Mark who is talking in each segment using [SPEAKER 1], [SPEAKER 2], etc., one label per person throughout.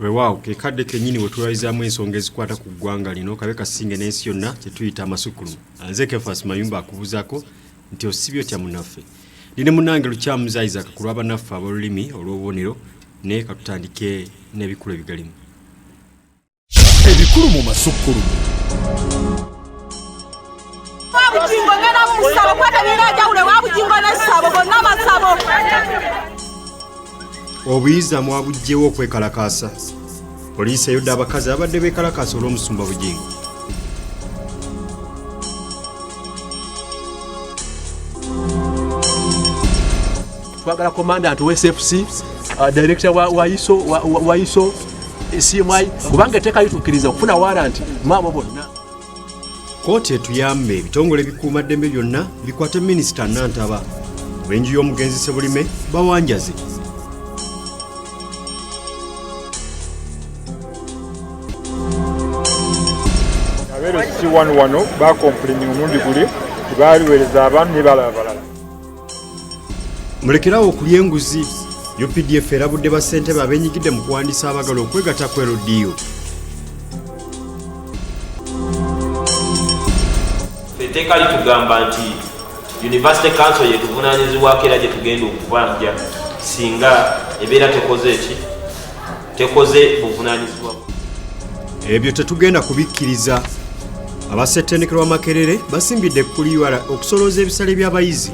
[SPEAKER 1] Weewaawo ke kadde kennyini we tulalizaamu ensonga ezikwata ku ggwanga lino kabe kasinge n'ensi yonna kye tuyita amasukkulumu. Nze Kefas Mayumba akubuuzaako nti osibye otya munnaffe? Ndi ne munnange Lukyamuzi Isaac ku lwa bannaffe ab'olulimi olw'obubonero naye katutandike n'ebikulu ebigalimu.
[SPEAKER 2] Ebikulu mu masukkulumu.
[SPEAKER 3] Bugingo ngenda mu musabo kuba tebirina njawulo ewa Bugingo n'essabo gonna masabo.
[SPEAKER 1] Obuyiza mwabuggyewo okwekalakaasa. Poliisi eyodde abakazi abadde beekalakaasa olw'omusumba Bugingo.
[SPEAKER 4] Twagala commandant wa SFC, director wa ISO, wa ISO, CMI, kubanga etteeka litukkiriza okufuna warrant mu abo bonna.
[SPEAKER 1] Kkooti etuyambe ebitongole ebikuumaddembe byonna bikwate minisita Nantaba. Ab'enju y'omugenzi Ssebulime bawanjaze.
[SPEAKER 5] Abeero C1 wano bakompulininga omulundi guli tebaaliweereza abantu naye balaba balala.
[SPEAKER 1] Mulekerawo okulya enguzi. UPDF erabudde bassentebe abeenyigidde mu kuwandiisa abagala okwegatta ku LDU.
[SPEAKER 6] Etteeka litugamba nti University Council yetuvunaanyizibwako era gye tugenda okubanja singa ebeera tekoze eki tekoze buvunaanyizibwa.
[SPEAKER 1] Ebyo tetugenda kubikkiriza. Aba ssettendekero wa Makerere basimbidde ekkuli UR okusolooza ebisale by'abayizi.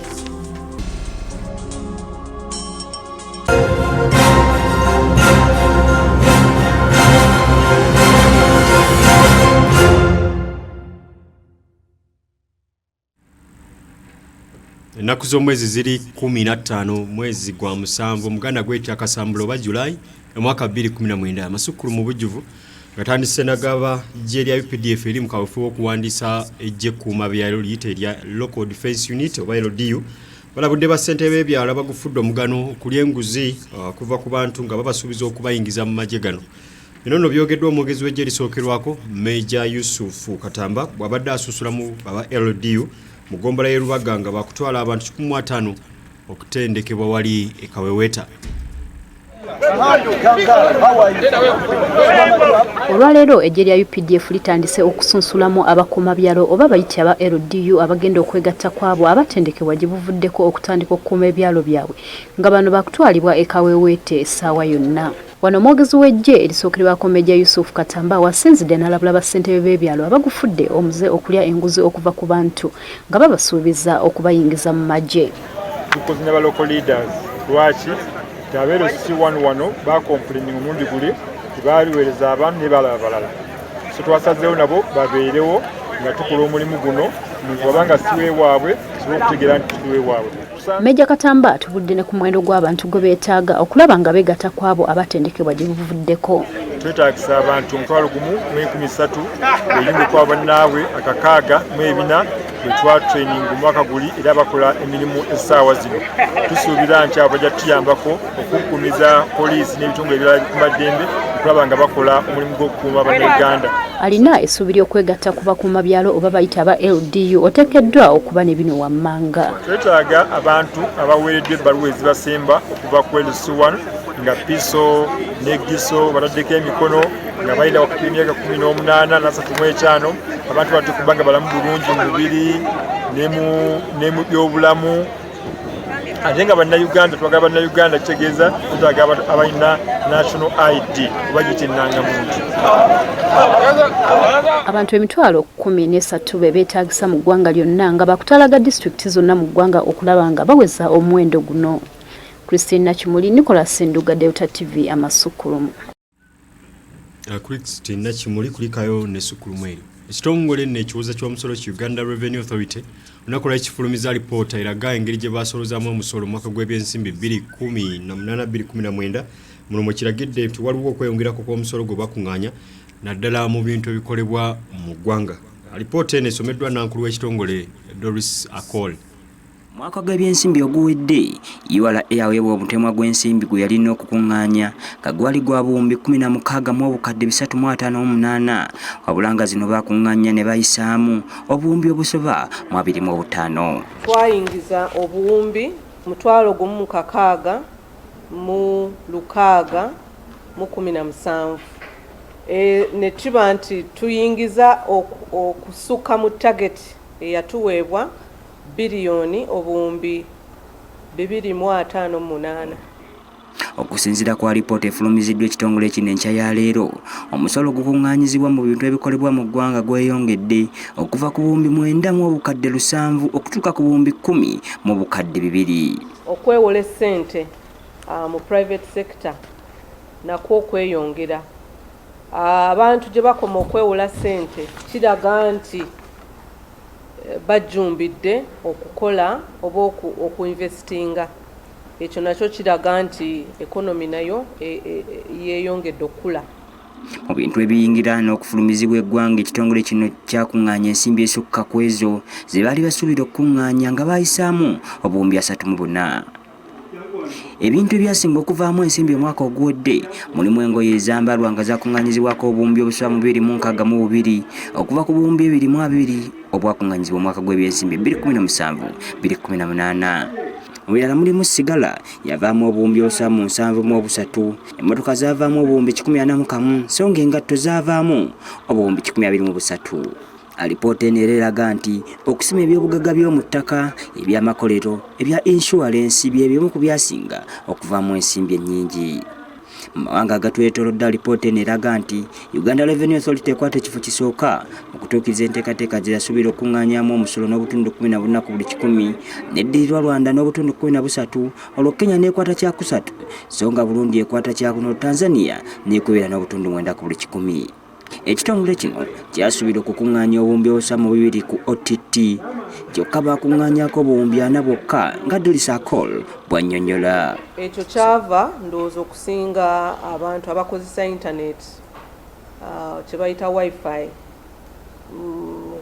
[SPEAKER 1] Ennaku z'omwezi ziri 15 mwezi gwa musanvu omuganda gweyita Kasambula oba July omwaka 2019. Amasukkulu mu bujjuvu gatandise nagaba ggye lya UPDF eri mu kaweefube w'okuwandiisa eggye ekkuuma byalo liyite erya Local Defense Unit oba LDU. Balabudde bassentebe b'ebyalo abagufudde omugano okulya enguzi okuva ku bantu nga babasuubiza okubayingiza mu magye gano. Bino nno byogeddwa omwogezi w'eggye erisookerwako Major Yusufu Katamba bw'abadde asusula mu aba LDU mu ggombolola y'e Lubaga nga baakutwala abantu 150 okutendekebwa wali e Kaweweta.
[SPEAKER 7] Olwaleero eggye lya UPDF litandise okusunsulamu abakuumabyalo oba bayite aba LDU abagenda okwegatta kw'abo abatendekebwa gye buvuddeko okutandika okukuuma ebyalo byabwe nga bano baakutwalibwa e Kaweweete essaawa yonna. Wano omwogezi w'eggye erisookerwako Major Yusuf Katamba w'asinzidde n'alabula bassentebe b'ebyalo abagufudde omuze okulya enguzi okuva ku bantu nga babasuubiza okubayingiza mu magye.
[SPEAKER 5] Tukoze ne ba local leaders lwaki nti abeero C1 wano bakompulininga omulundi guli tebaaliweereza abantu naye balaba balala, so twasazeewo nabo babeerewo nga tukola omulimu guno, omuntu wabanga si weewaabwe tusobole okutegeera nti si weewaabwe.
[SPEAKER 7] Meeja Katamba atubudde ne ku muwendo gw'abantu gwe beetaaga okulaba nga beegatta ku abo abatendekebwa gye buvuddeko.
[SPEAKER 5] Twetaagisa abantu 1,300 beyunge kwa bannaabwe akakaaga mu ebina bwe twatraininga omwaka guli era bakola emirimu essaawa zino. Tusuubira nti abo bajja kutuyambako okukkumiza poliisi n'ebitongole ebirala ebikuumaddembe okulaba nga bakola omulimu gw'okukuuma Bannayuganda.
[SPEAKER 7] Alina essuubi ly'okwegatta ku bakuumabyalo oba bayite aba LDU oteekeddwa okuba ne bino wammanga.
[SPEAKER 5] Twetaaga abantu abaweereddwa ebbaluwa ezibasemba okuva ku LC1 nga PISO ne GISO bataddeko emikono nga balina wakati w'emyaka 18 n'asatu mu etaano. Abantu bano tukuba nga balamu bulungi mu mubiri ne mu byobulamu, ate nga Bannayuganda, twagala Bannayuganda kitegeeza twetaaga abalina national ID oba giyite ennangamuntu.
[SPEAKER 7] Abantu 130,000 be beetaagisa mu ggwanga lyonna nga bakutalaga disitulikiti zonna mu ggwanga okulaba nga baweza omuwendo guno. Christine Nakimuli, Nicholas Nduga, Delta TV, Amasukkulumu.
[SPEAKER 1] Christine Nakimuli kulikayo ne sukkulumu eryo. Ekitongole nno ekiwooza ky'omusolo ki Uganda Revenue Authority olunaku lwali kifulumiza alipoota eraga engeri gye basolozaamu omusolo mu mwaka gw'ebyensimbi bbiri kumi na munaana bbiri kumi na mwenda. Muno mwe kiragidde nti waliwo okweyongerako kw'omusolo gwe bakuŋŋaanya naddala mu bintu ebikolebwa mu ggwanga. Alipoota eno esomeddwa nankulu w'ekitongole Doris Akol.
[SPEAKER 8] Mwaka gw'ebyensimbi oguwedde, URA yaweebwa omutemwa gw'ensimbi gwe yalina okukuŋŋaanya nga gwali gwa 16,358,000, wabula nga zino baakuŋŋaanya ne bayisaamu obuwumbi obusoba mu abiri mu obutaano.
[SPEAKER 9] Twayingiza obuwumbi 1,066
[SPEAKER 2] mu 17, ne kiba nti tuyingiza okusukka mu target eyatuweebwa biliyoni obuwumbi 258.
[SPEAKER 8] Okusinziira ku alipoota efulumiziddwa ekitongole kino enkya ya leero, omusolo ogukuŋŋaanyizibwa mu bintu ebikolebwa mu ggwanga gweyongedde okuva ku 9,700 okutuuka ku 10,200.
[SPEAKER 2] Okwewola essente mu private sector nakwo okweyongera, abantu gye bakoma okwewola ssente kiraga nti bajjumbidde okukola oba okuinvestinga. Ekyo nakyo kiraga nti economy nayo yeeyongedde okukula.
[SPEAKER 8] Mu bintu ebiyingira n'okufulumizibwa eggwanga, ekitongole kino kyakuŋŋaanya ensimbi esukka ku ezo ze baali basuubira okukuŋŋaanya nga baayisaamu obuwumbi 34. Ebintu ebyasinga okuvaamu ensimbi omwaka oguwedde mulimu engoye ezambalwa nga zakuŋŋaanyizibwako obuwumbi obusoba mu 262 okuva ku buwumbi 220 obwakuŋŋaanyizibwa omwaka gw'ebyensimbi 2017 2018. Mu birala mulimu sigala yavaamu obuwumbi obusoba mu 73, emmotoka zaavaamu obuwumbi 141, so nga engatto zaavaamu obuwumbi 123. Alipoota eno era eraga nti okusima ebyobugagga by'omu ttaka, ebyamakolero, ebya inshuwalensi bye bimu ku byasinga okuvaamu ensimbi ennyingi. Mu mawanga agatwetoolodde, alipoota eno eraga nti Uganda Revenue Authority ekwata ekifo kisooka mu kutuukiriza enteekateeka ze yasuubira okuŋŋaanyaamu omusolo n'obutundu 14 ku buli kikumi, neddirirwa Rwanda n'obutundu 13, olwo Kenya n'ekwata kyakusatu, so nga Burundi ekwata kyakuno, Tanzania n'ekubira n'obutundu 9 ku buli kikumi. Ekitongole kino kyasuubira okukuŋŋaanya obuwumbi obusoba mu 2 ku OTT, kyokka baakuŋŋaanyako obuwumbi 40 bwokka, nga Doris Akol bw'annyonnyola.
[SPEAKER 2] Ekyo kyava ndowooza okusinga abantu abakozesa internet, kye bayita wifi.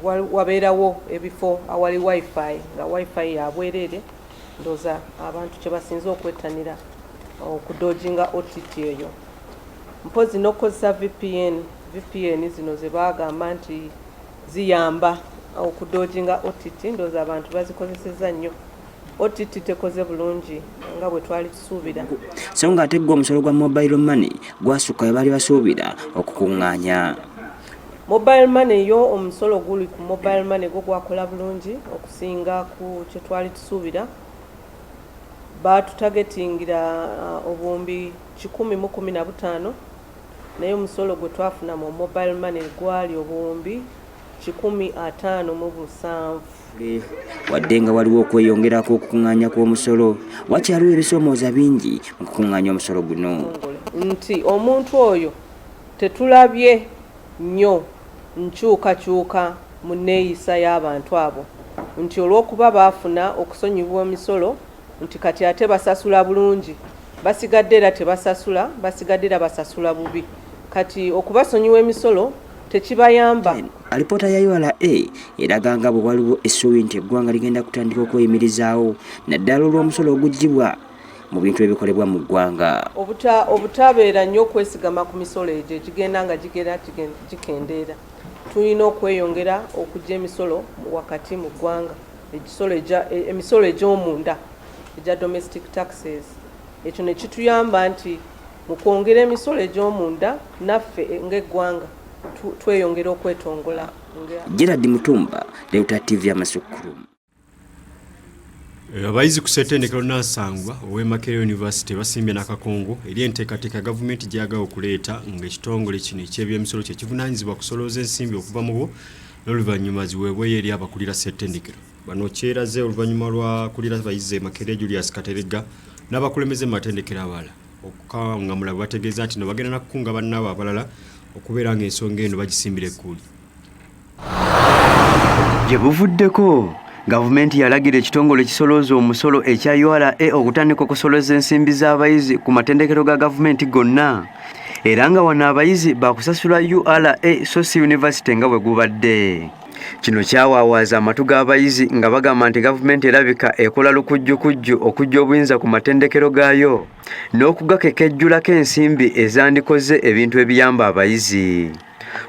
[SPEAKER 2] Wabeerawo ebifo awali wifi nga wifi yabwereere. Ndowooza abantu kye basinze okwettanira okudodginga OTT eyo, mpozi n'okukozesa VPN. VPN zino ze baagamba nti ziyamba okudodginga OTT, ndowooza abantu bazikozeseza nnyo. OTT tekoze bulungi nga bwe twali tusuubira.
[SPEAKER 8] So nga ate gwo omusolo gwa mobile money gwasukka we baali basuubira okukuŋŋaanya.
[SPEAKER 2] Mobile money yo, omusolo guli ku mobile money gwo gwakola bulungi okusinga ku kye twali tusuubira. Baatutargetingira obuwumbi 115, naye omusolo gwe twafuna mu mobile money gwali obuwumbi 157.
[SPEAKER 8] Wadde nga waliwo okweyongerako okukuŋŋaanya kw'omusolo, wakyaliwo ebisoomooza bingi mu kukuŋŋaanya omusolo guno.
[SPEAKER 2] Nti omuntu oyo tetulabye nnyo nkyukakyuka mu nneeyisa y'abantu abo, nti olw'okuba baafuna okusonyibwa emisolo nti kati ate basasula bulungi. Basigadde era tebasasula, basigadde era basasula bubi. Kati okubasonyiwa emisolo tekibayamba.
[SPEAKER 8] Alipoota ya URA eraga nga bwe waliwo essuubi nti eggwanga ligenda kutandika okweyimirizaawo, naddala olw'omusolo oguggyibwa mu bintu ebikolebwa mu ggwanga.
[SPEAKER 2] Obutabeera nnyo okwesigama ku misolo egyo egigenda nga gigera gikendeera, tulina okweyongera okuggya emisolo wakati mu ggwanga, emisolo egy'omunda egya domestic taxes. Ekyo ne kituyamba nti mu kwongera emisolo egy'omunda, naffe ng'eggwanga tweyongera okwetongola.
[SPEAKER 8] Gerard Mutumba, Delta TV, Amasukkulumu.
[SPEAKER 1] Abayizi ku ssettendekero Nansangwa ow'e Makerere University basimbye n'akakongo eri enteekateeka gavumenti gy'ayagala okuleeta ng'ekitongole kino eky'ebyemisolo kye kivunaanyizibwa kusolooza ensimbi okuva mu bo n'oluvannyuma ziweebweyo eri abakulira ssettendekero. Bano kyeraze oluvannyuma lwa kulira abayizi e Makerere Julius Kateregga n'abakulembeze mu matendekero abalala okukangamula bwe bategeeza nti no bagenda nakukunga bannaabwe abalala okubeera ng'ensonga eno bagisimbira ekkuuli.
[SPEAKER 9] Gye buvuddeko, gavumenti yalagira ekitongole ekisolooza omusolo ekya URA okutandika okusolooza ensimbi z'abayizi ku matendekero ga gavumenti gonna, era nga wano abayizi bakusasula URA so si yunivasite nga bwe gubadde. Kino kyawaawaaza amatu g'abayizi nga bagamba nti gavumenti erabika ekola lukujjukujju okuggya obuyinza ku matendekero gaayo n'okugakekejjulako ensimbi ezandikoze ebintu ebiyamba abayizi.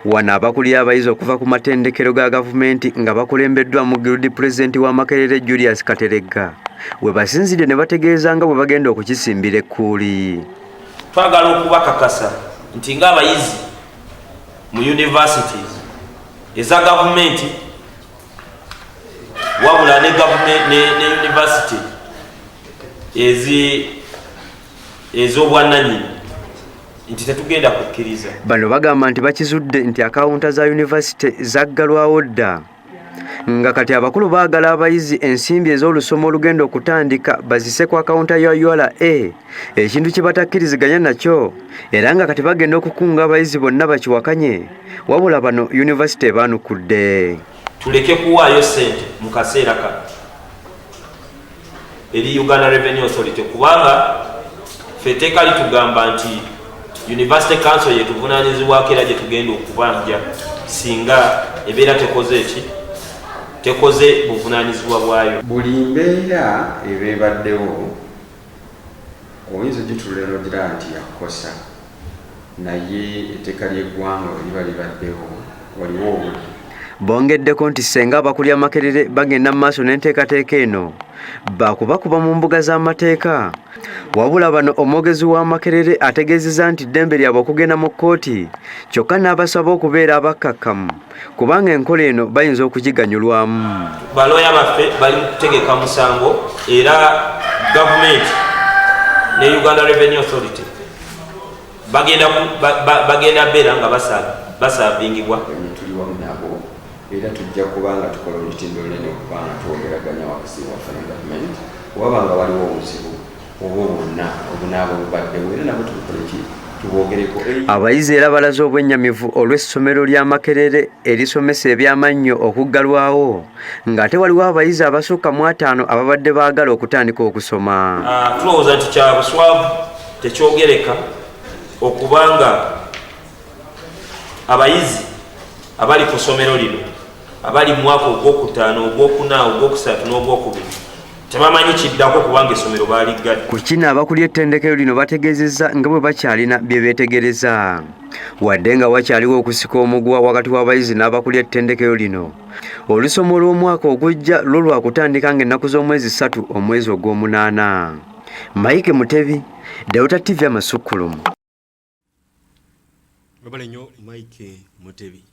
[SPEAKER 9] Wano abakulira abayizi okuva ku matendekero ga gavumenti nga bakulembeddwa mu guild president wa Makerere Julius Kateregga we basinzidde ne bategeeza nga bwe bagenda okukisimbira ekkuuli.
[SPEAKER 6] Twagala okubakakasa nti ng'abayizi mu universities eza gavumenti wabula ne ne university ez'obwannannyini nti tetugenda kukkiriza.
[SPEAKER 9] Bano bagamba nti bakizudde nti akawunta za yunivasite zaggalwawo dda, nga kati abakulu baagala abayizi ensimbi ez'olusoma olugenda okutandika bazise ku akawunta ya URA, ekintu kye batakkiriziganya nakyo, era nga kati bagenda okukunga abayizi bonna bakiwakanye. Wabula bano yunivasite ebaanukudde.
[SPEAKER 6] Tuleke kuwaayo ssente mu kaseera kano eri Uganda Revenue Authority, kubanga ffe etteeka litugamba nti University Council yetuvunaanyizibwako era gye tugenda okubanja singa ebeera tekoze eki tekoze buvunaanyizibwa bwayo.
[SPEAKER 10] Buli mbeera eba ebaddewo oyinza ogituula n'ogira nti yakukosa, naye etteeka ly'eggwanga bwe liba libaddewo waliwo obudde.
[SPEAKER 9] Bongeddeko nti ssenga abakulya Makerere bagenda mu maaso n'enteekateeka eno, baakubakuba mu mbuga z'amateeka. Wabula bano omwogezi wa Makerere ategeezezza nti ddembe lyabwe okugenda mu kkooti, kyokka n'abasaba okubeera abakkakkamu kubanga enkola eno bayinza okugiganyulwamu.
[SPEAKER 6] Balooya baffe bali mu kutegeka musango, era gavumenti ne Uganda Revenue Authority bagenda beera nga baservingibwa.
[SPEAKER 10] Tuli wamu nabo era tujja kuba nga tukola olutindo olunene okuba nga twogeraganya wakati waffe ne gavumenti, waba nga waliwo obuzibu obwo bwonna obunaaba bubaddewo, era nabo tubukole ki, tubwogereko.
[SPEAKER 9] Abayizi era balaze obwennyamivu olw'essomero lya Makerere erisomesa ebyamannyo okuggalwawo, ng'ate waliwo abayizi abasukka mu 50 ababadde baagala okutandika okusoma.
[SPEAKER 6] Tulowooza nti kya buswavu tekyogereka okubanga abayizi abali ku ssomero lino abali mu mwaka ogwokutaano, ogwokuna, ogwokusatu n'ogwokubiri tebamanyi kiddako kubanga essomero baaliggadde.
[SPEAKER 9] Ku kino abakulira ettendekero lino bategeezezza nga bwe bakyalina bye beetegereza, wadde nga wakyaliwo okusika omuguwa wakati w'abayizi n'abakulira ettendekero lino. Olusoma olw'omwaka ogujja lwo lwakutandika ng'ennaku z'omwezi 3 omwezi ogw'omunaana. Mike Mutebi, Delta TV Amasukkulumu.
[SPEAKER 1] Webale nnyo Mike Mutebi.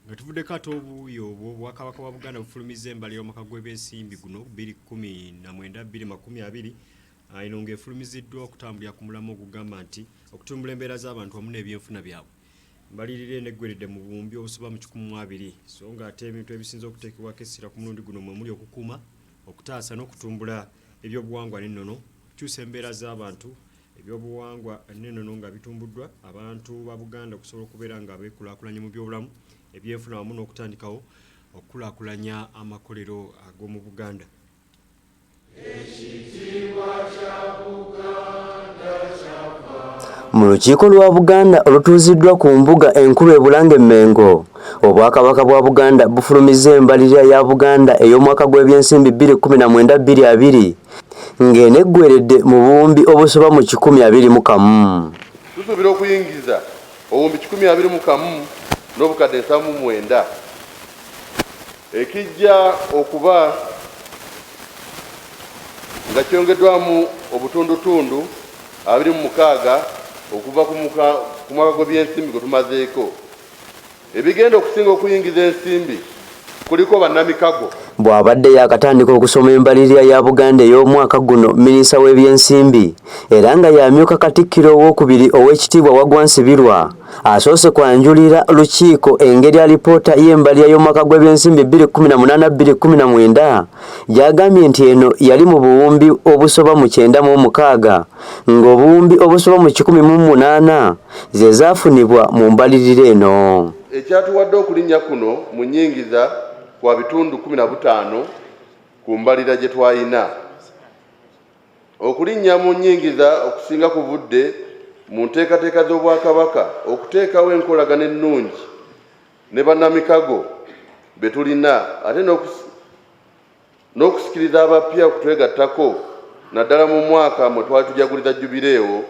[SPEAKER 1] Nga tuvuddeko ate obuuyi obwo, Obwakabaka bwa Buganda bufulumizza embala y'omwaka gw'ebyensimbi guno 2019 2020. Eno ng'efulumiziddwa okutambulira ku mulamwa ogugamba nti okutumbula embeera z'abantu wamu n'ebyenfuna byabwe. Mbalirira eno eggweredde mu buwumbi obusoba mu 120, so ng'ate ebintu ebisinze okuteekebwako essira ku mulundi guno mwe muli okukuuma, okutaasa n'okutumbula ebyobuwangwa n'ennono, okukyusa embeera z'abantu, ebyobuwangwa n'ennono nga bitumbuddwa, abantu ba Buganda okusobola okubeera nga beekulaakulanya mu byobulamu, ebyenfuna wamu n'okutandikawo okukulaakulanya amakolero ag'omu Buganda.
[SPEAKER 9] Mu lukiiko lwa Buganda olutuuziddwa ku mbuga enkulu e Bulange Mmengo, Obwakabaka bwa Buganda bufulumizza embalirira ya Buganda ey'omwaka gw'ebyensimbi 2019 2020, ng'eno eggweredde mu buwumbi obusoba mu 121.
[SPEAKER 11] Tusuubira okuyingiza obuwumbi 121 n'obukadde 79, ekijja okuba nga kyongeddwamu obutundutundu 26 okuva ku mwaka gw'ebyensimbi gwe tumazeeko. Ebigenda okusinga okuyingiza ensimbi kuliko bannamikago.
[SPEAKER 9] Bw'abadde yaakatandika okusoma embalirira ya Buganda ey'omwaka guno, minisita w'ebyensimbi era nga y'amyuka Katikkiro owokubiri, Owekitiibwa Waggwa Nsibirwa, asoose kwanjulira lukiiko engeri alipoota y'embalirira y'omwaka gw'ebyensimbi 2018 2019 gy'agambye nti eno yali mu buwumbi obusoba mu 96, ng'obuwumbi obusoba mu 108 ze zaafunibwa mu mbalirira eno.
[SPEAKER 11] Ekyatuwadde okulinnya kuno mu nnyingiza kwa bitundu 15 ku mbalira gye twalina. Okulinnya mu nnyingiza okusinga kuvudde mu nteekateeka z'Obwakabaka okuteekawo enkolagana ennungi ne bannamikago be tulina, ate n'okusikiriza abapya okutwegattako, naddala mu mwaka mwe twali tujaguliza jubireewo.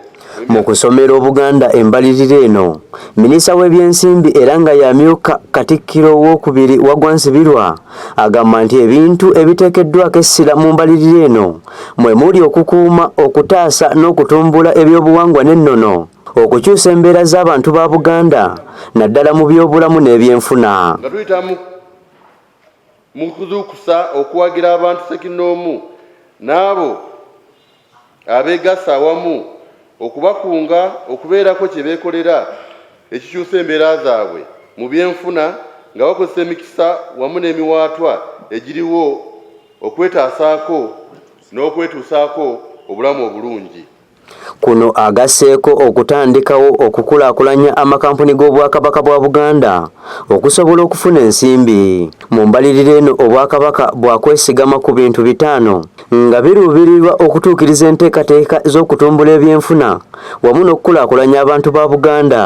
[SPEAKER 9] Mu kusomera Obuganda embalirira eno, minisita w'ebyensimbi era nga yamyuka Katikkiro owokubiri Waggwa Nsibirwa agamba nti ebintu ebiteekeddwako essira mu mbalirira eno mwe muli okukuuma, okutaasa n'okutumbula ebyobuwangwa n'ennono. okukyusa embeera z'abantu ba Buganda naddala mu byobulamu n'ebyenfuna.
[SPEAKER 11] Nga tuyita mu kuzuukusa okuwagira abantu ssekinnoomu n'abo abeegasse awamu okubakunga okubeerako kye beekolera ekikyusa embeera zaabwe mu byenfuna nga bakozesa emikisa wamu n'emiwaatwa egiriwo okwetaasaako n'okwetuusaako obulamu obulungi.
[SPEAKER 9] Kuno agasseeko okutandikawo okukulaakulanya amakampuni g'Obwakabaka bwa Buganda okusobola okufuna ensimbi. Mu mbalirira eno Obwakabaka bwakwesigama ku bintu bitaano nga biruubirirwa okutuukiriza enteekateeka z'okutumbula ebyenfuna wamu n'okukulaakulanya abantu ba Buganda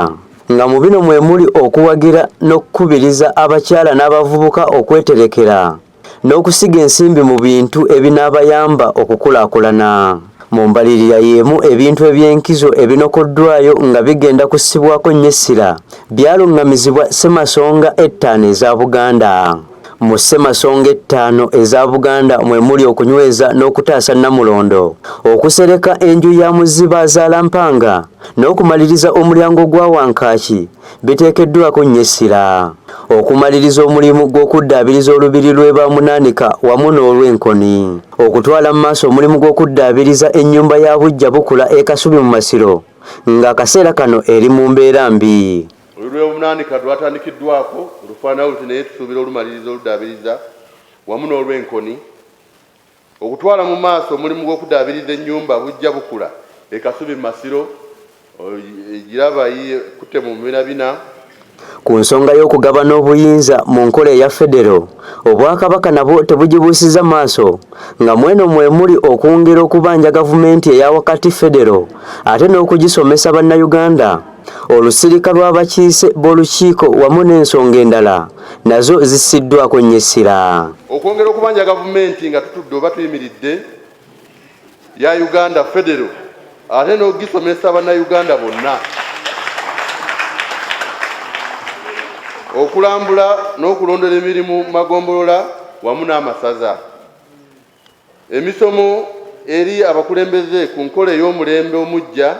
[SPEAKER 9] nga mu bino mwe muli okuwagira n'okukubiriza abakyala n'abavubuka okweterekera n'okusiga ensimbi mu bintu ebinaabayamba okukulaakulana. Mu mbalirira y'emu ebintu eby'enkizo ebinokoddwayo nga bigenda kussibwako nnyo essira byaluŋŋamizibwa Ssemasonga ettaano eza Buganda. Mu Ssemasonga ettaano eza Buganda mwe muli okunyweza n'okutaasa Nnamulondo, okusereka enju ya Muzibe azaala Mpanga n'okumaliriza omulyango gwa Wankaaki biteekeddwako nnyo essira. Okumaliriza omulimu gw'okuddaabiriza olubiri lw'e Bamunaanika wamu n'olw'Enkoni. Okutwala mu maaso omulimu gw'okuddaabiriza ennyumba ya Buggya Bukula e Kasubi mu Masiro ng'akaseera kano eri mu mbeera mbi.
[SPEAKER 11] Olubiri lw'e Bamunaanika lwatandikiddwako lufaanana luti naye tusuubira olumaliriza oluddaabiriza wamu n'olw'Enkoni. Okutwala mu maaso omulimu gw'okuddaabiriza ennyumba Buggya Bukula e Kasubi mu Masiro egiraba ekutte mu bina bina.
[SPEAKER 9] Ku nsonga y'okugabana obuyinza mu nkola eya Federo, Obwakabaka nabwo tebugibuusizza maaso nga mweno mwe muli okwongera okubanja gavumenti eya wakati Federo ate n'okugisomesa Bannayuganda. Olusirika lw'abakiise b'olukiiko wamu n'ensonga endala nazo zissiddwako nnyo essira.
[SPEAKER 11] Okwongera okubanja gavumenti nga tutudde oba tuyimiridde ya Uganda Federo ate n'okugisomesa Bannayuganda bonna. Okulambula n'okulondola emirimu mu magombolola wamu n'amasaza. Emisomo eri abakulembeze ku nkola ey'omulembe omuggya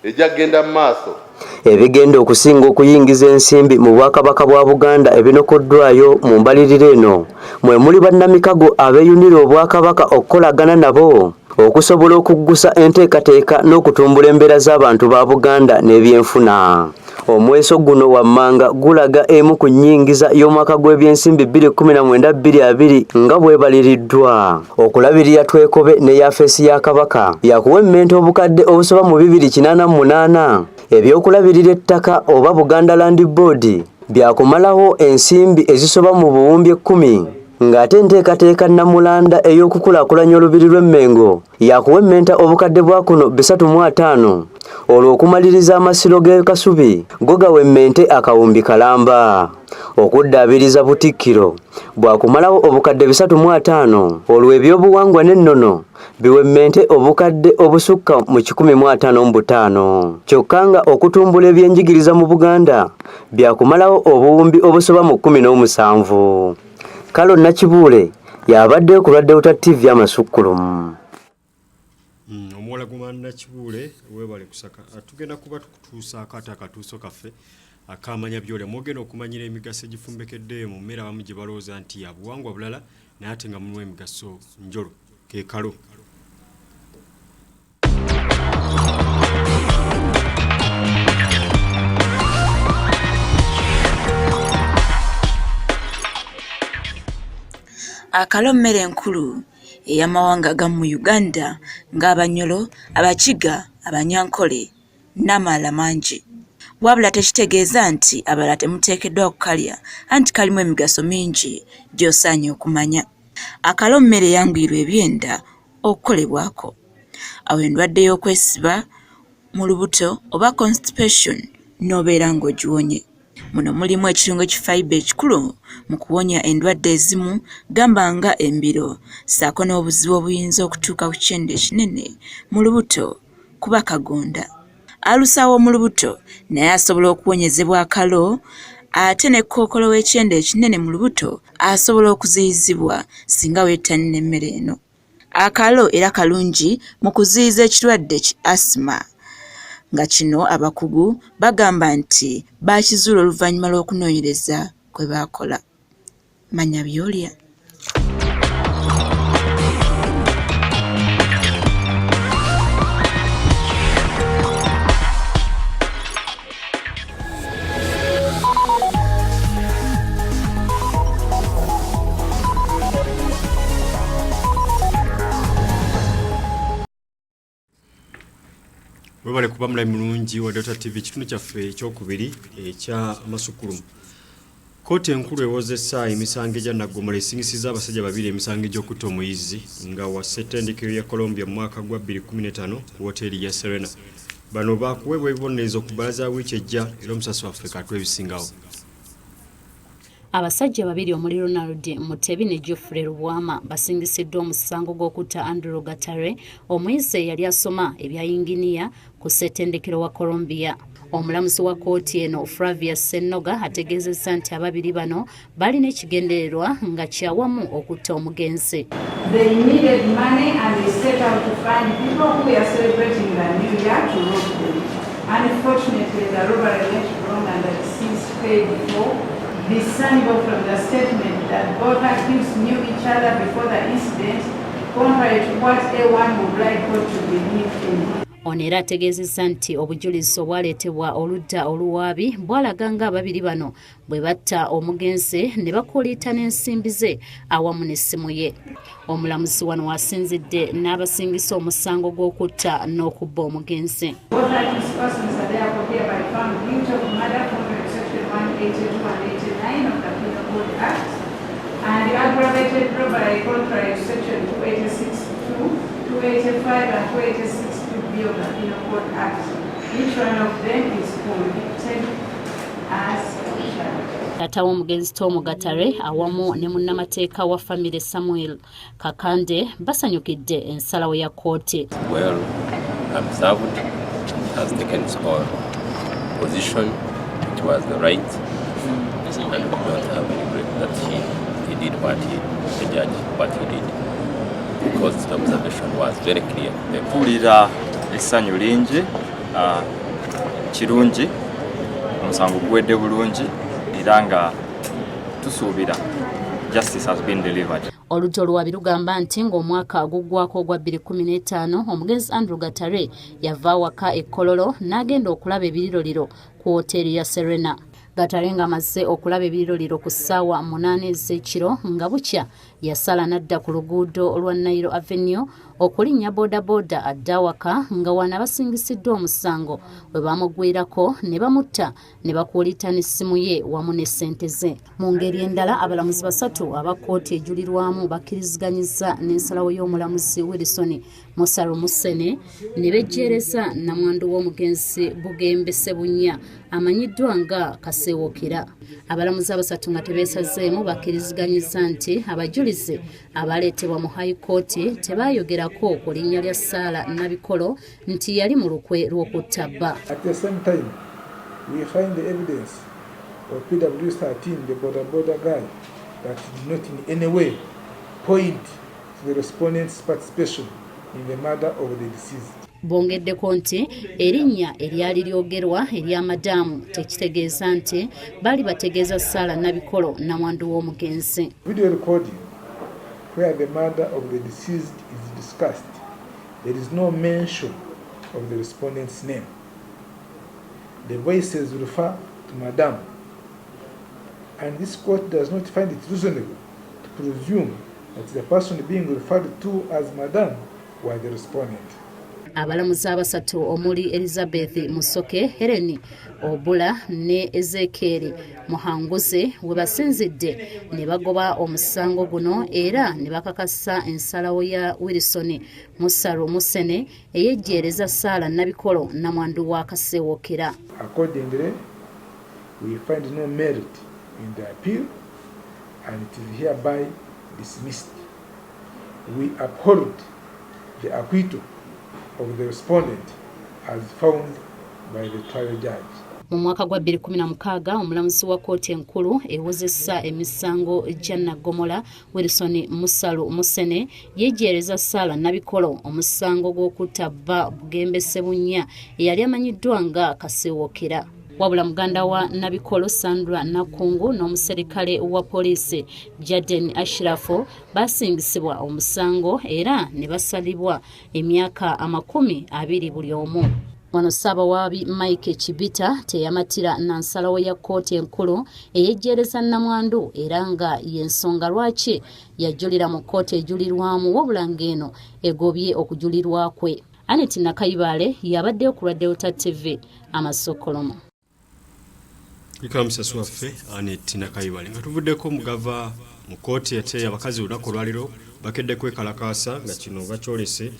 [SPEAKER 11] ejja kugenda mu maaso.
[SPEAKER 9] Ebigenda okusinga okuyingiza ensimbi mu Bwakabaka bwa Buganda ebinokoddwayo mu mbalirira eno mwe muli bannamikago abeeyunira Obwakabaka okukolagana nabo okusobola okuggusa enteekateeka n'okutumbula embeera z'abantu ba Buganda n'ebyenfuna. Omweso guno wammanga gulaga emu ku nnyingiza y'omwaka gw'ebyensimbi 2019-2020 nga bw'ebaliriddwa. Okulabirira Twekobe ne yafeesi ya Kabaka yakuwemmenta obukadde obusoba mu 288. Ebyokulabirira ettaka oba Buganda Land Board byakumalawo ensimbi ezisoba mu buwumbi ekkumi ng'ate enteekateeka Nnamulanda ey'okukulaakulanya Olubiri lw'e Mmengo yakuwemmenta obukadde bwa kuno 350 olwo okumaliriza amasiro g'e Kasubi go gawemmente akawumbi kalamba. Okuddaabiriza Butikkiro bwakumalawo obukadde 350 olwo ebyobuwangwa n'ennono biwemmente obukadde obusukka mu 155. Kyokka nga okutumbula ebyenjigiriza mu Buganda byakumalawo obuwumbi obusoba mu 17. Kalo Nakibuule y'abaddeyo ku lwa Delta TV amasukkulumu.
[SPEAKER 1] Omuwala guma Nakibuule webale kusaka. Tugenda kuba tukutuusaako ate akatuuso kaffe akamanya byolya mwogenda okumanyira emigaso egifumbekedde mu mmere abamu gye balowooza nti ya buwangwa bulala naye ate nga mulimu emigaso njolo ke kalo.
[SPEAKER 12] Akalo mmere nkulu ey'amawanga agamu mu Uganda ng'Abanyoro, Abakiga, Abanyankole n'amalala mangi. Wabula tekitegeeza nti abalala temuteekeddwa kukalya anti kalimu emigaso mingi gy'osaanye okumanya. Akalo mmere eyanguyirwa ebyenda okukolebwako. Awo endwadde y'okwesiba mu lubuto oba constipation n'obeera ng'ogiwonye. Muno mulimu ekirungo ki fibre ekikulu mu kuwonya endwadde ezimu gamba nga embiro ssaako n'obuzibu obuyinza okutuuka ku kyenda ekinene mu lubuto kuba kagonda. Alusa w'omu lubuto naye asobola okuwonyezebwa akalo ate ne kookolo w'ekyenda ekinene mu lubuto asobola okuziyizibwa singa wettanira emmere eno. Akalo era kalungi mu kuziyiza ekirwadde ki asima Nga kino abakugu bagamba nti baakizuula oluvannyuma lw'okunoonyereza kwe baakola. Manya by'olya.
[SPEAKER 1] Webale kuba mulayi mulungi wa Delta TV ekitundu kyaffe ekyokubiri ekya amasukulumu. Kkooti enkulu ewozesa emisango egya naggomola esingisiza abasajja babiri emisango egy'okutta omuyizi nga wa ssettendekero ya Columbia mu mwaka gwa 2015 ku woteeri ya Serena. Bano baakuweebwa ebibonerezo ku bbalaza ya wiiki ejja era omusasi waffe katuwa ebisingawo.
[SPEAKER 7] Abasajja babiri omuli Ronald Mutebi ne Geoffrey Lubwama basingisiddwa omusango gw'okutta Andrew Gatare, omuyizi eyali asoma ebya yinginiya ku ssettendekero wa Columbia. Omulamuzi wa kkooti eno Flavia Ssennoga ategeezezza nti ababiri bano balina ekigendererwa nga kyawamu okutta omugenzi.
[SPEAKER 13] They needed money and they set out to find people who were celebrating the new year to rob them. Unfortunately, the robbery went wrong and the deceased paid for. Discernible from the statement that both accused knew each other before the incident, contrary to what A1 would like court to believe in.
[SPEAKER 7] Ono era ategeezezza nti obujulizi obwaleetebwa oludda oluwaabi bwalaga ng'ababiri bano bwe batta omugenzi ne bakuuliita n'ensimbi ze awamu n'essimu ye. Omulamuzi wano w'asinzidde n'abasingisa omusango gw'okutta n'okubba omugenzi.
[SPEAKER 13] Both accused persons are therefore hereby found guilty of murder contrary to section 182 and 89 of the Penal Code Act and aggravated robbery contrary to section 286(2), 285 and 286(2)(b of the Penal Code Act. Each one of them is convicted as charged.
[SPEAKER 7] Taata w'omugenzi Tom Gatare awamu ne munnamateeka wa famire Samuel Kakande basanyukidde ensalawo ya kkooti.
[SPEAKER 14] Well observed, has taken its own position, which was the right, and we don't have any regret that he did what he, the judge, what he did, because the observation was very clear.
[SPEAKER 15] Mpulira essanyu lingi, kirungi, omusango guwedde bulungi era nga tusuubira justice has been delivered.
[SPEAKER 7] Oludda oluwaabi lugamba nti ng'omwaka guggwako ogwa 2015 omugenzi Andrew Gatare yava awaka e Kololo n'agenda okulaba ebiriroliro ku woteeri ya Serena. Gatare ng'amaze okulaba ebiriroliro ku ssaawa 8 ez'ekiro nga bukya yasala n'adda ku luguudo lwa Nile Avenue okulinnya boodabooda adde awaka nga wano abasingisiddwa omusango bwe bamugwirako ne bamutta ne bakuulita n'essimu ye wamu ne ssente ze. Mu ngeri endala abalamuzi basatu aba kkooti ejulirwamu bakkiriziganyizza n'ensalawo y'omulamuzi Wilson Musaru Musene ne bejjeereza nnamwandu w'omugenzi Bugembe Ssebunya amanyiddwa nga Kasewokera. Abalamuzi abasatu nga tebeesazeemu bakkiriziganyizza nti abajulizi abaleetebwa mu High Court tebayogerako ku linnya lya Sarah Nabikolo nti yali mu lukwe lw'okutta bba.
[SPEAKER 16] At the same time, we find the evidence of PW13, the border border guy, that did not in any way point to the respondent's participation in the murder of the deceased.
[SPEAKER 7] Bongeddeko nti erinnya eryali lyogerwa erya madaamu tekitegeeza nti baali bategeeza Sarah Nabikolo nnamwandu w'omugenzi.
[SPEAKER 16] Video recording where the murder of the deceased is discussed, there is no mention of the respondent's name. The voices refer to Madame, and this court does not find it reasonable to presume that the person being referred to as Madame was the respondent.
[SPEAKER 7] Abalamuzi abasatu omuli Elizabeth Musoke, Helen Obula ne Ezekiel Muhanguzi we basinzidde ne bagoba omusango guno era ne bakakasa ensalawo ya Wilson Musaru Musene eyejjeereza Sarah Nabikolo nnamwandu wa Kasewokera.
[SPEAKER 16] Accordingly, we find no merit in the appeal and it is hereby dismissed. We uphold the acquittal of the respondent as found by the trial judge.
[SPEAKER 7] Mu mwaka gwa 2016 omulamuzi wa kkooti enkulu ewozesa emisango gya Naggomola Wilson Musalu Musene yeejeereza Sarah Nabikolo omusango gw'okutta bba Bugembe Ssebunya eyali amanyiddwa nga Kasiwokera. Wabula muganda wa Nabikolo Sandra Nakungu n'omuserikale wa poliisi Jaden Ashrafu basingisibwa omusango era ne basalibwa emyaka 20 buli omu. Wano Ssaabawaabi Mike Chibita teyamatira na nsalawo ya kkooti enkulu eyejjeereza Nnamwandu era nga y'ensonga lwaki yajulira mu kkooti ejulirwamu wabula ng'eno egobye okujulirwa kwe. Anet Nakayibaale yabaddeyo ku lwa Delta TV amasokolomo.
[SPEAKER 1] Ikamusasi waffe Anet Nakayibaale. Nga tuvuddeko mugava mu kkooti ate abakazi olunaku olwaliro bakedde kwekalakaasa nga kino bakyolese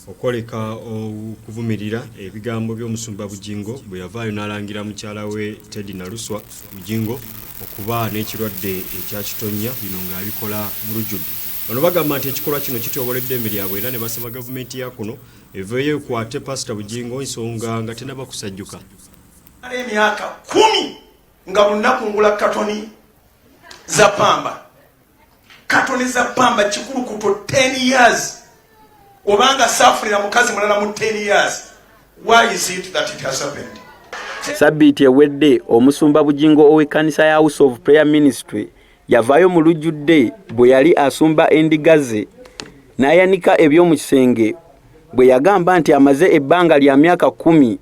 [SPEAKER 1] okwoleka okuvumirira ebigambo by'omusumba Bugingo bwe yavaayo n'alangira mukyala we Teddy Naluswa Bugingo okuba n'ekirwadde ekya kitonnya, bino ng'abikola mu lujjudde. Bano bagamba nti ekikolwa kino kityobola eddembe lyabwe era ne basaba gavumenti ya kuno eveeyo ekwate Pasita Bugingo ensonga nga tennaba kusajjuka.
[SPEAKER 17] Emyaka 10 nga lunaku ngula katoni za pamba, katoni za pamba kikulukuto 10 years obanga saafunira mukazi mulala mu 10 years. Why is it that it has happened?
[SPEAKER 18] Sabbiiti ewedde omusumba Bugingo ow'ekkanisa ya House of Prayer Ministry yavaayo mu lujjudde bwe yali asumba endiga ze n'ayanika eby'omu kisenge bwe yagamba nti amaze ebbanga lya myaka 10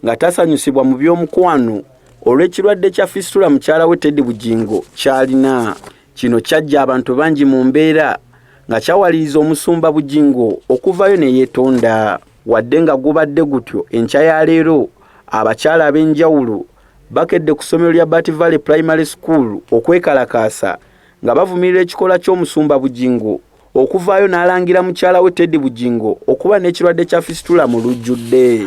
[SPEAKER 18] nga tasanyusibwa mu by'omukwano olw'ekirwadde kya fistula mukyala we Teddy Bugingo ky'alina. Kino kyajja abantu bangi mu mbeera nga kyawaliriza omusumba Bugingo okuvayo ne yeetonda. Wadde nga gubadde gutyo, enkya ya leero abakyala ab'enjawulo bakedde ku ssomero lya Bat Valley Primary School okwekalakaasa nga bavumirira ekikolwa ky'omusumba Bugingo okuvaayo n'alangira mukyala we Teddy Bugingo okuba n'ekirwadde kya fistula mu lujjudde.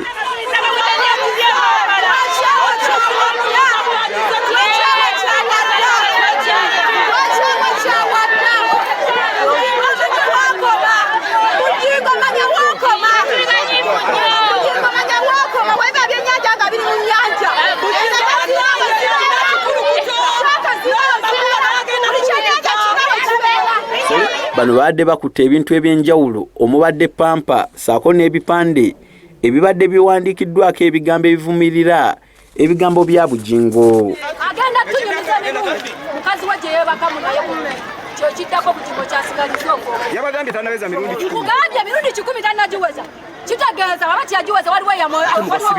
[SPEAKER 18] Bano babadde bakutte ebintu eby'enjawulo omubadde pampa ssaako n'ebipande ebibadde biwandiikiddwako ebigambo ebivumirira ebigambo bya Bugingo.
[SPEAKER 3] Agenda tunyumiza emirundi mukazi we gye yeebakamu naye kyekiddako Bugingo kyasigaliza okwo.
[SPEAKER 19] Yabagambye tannaweza mirundi 10.
[SPEAKER 3] Nkugambye emirundi 10 tannagiweza. Kitegeeza baba tiyagiweza waliwo yagiweza.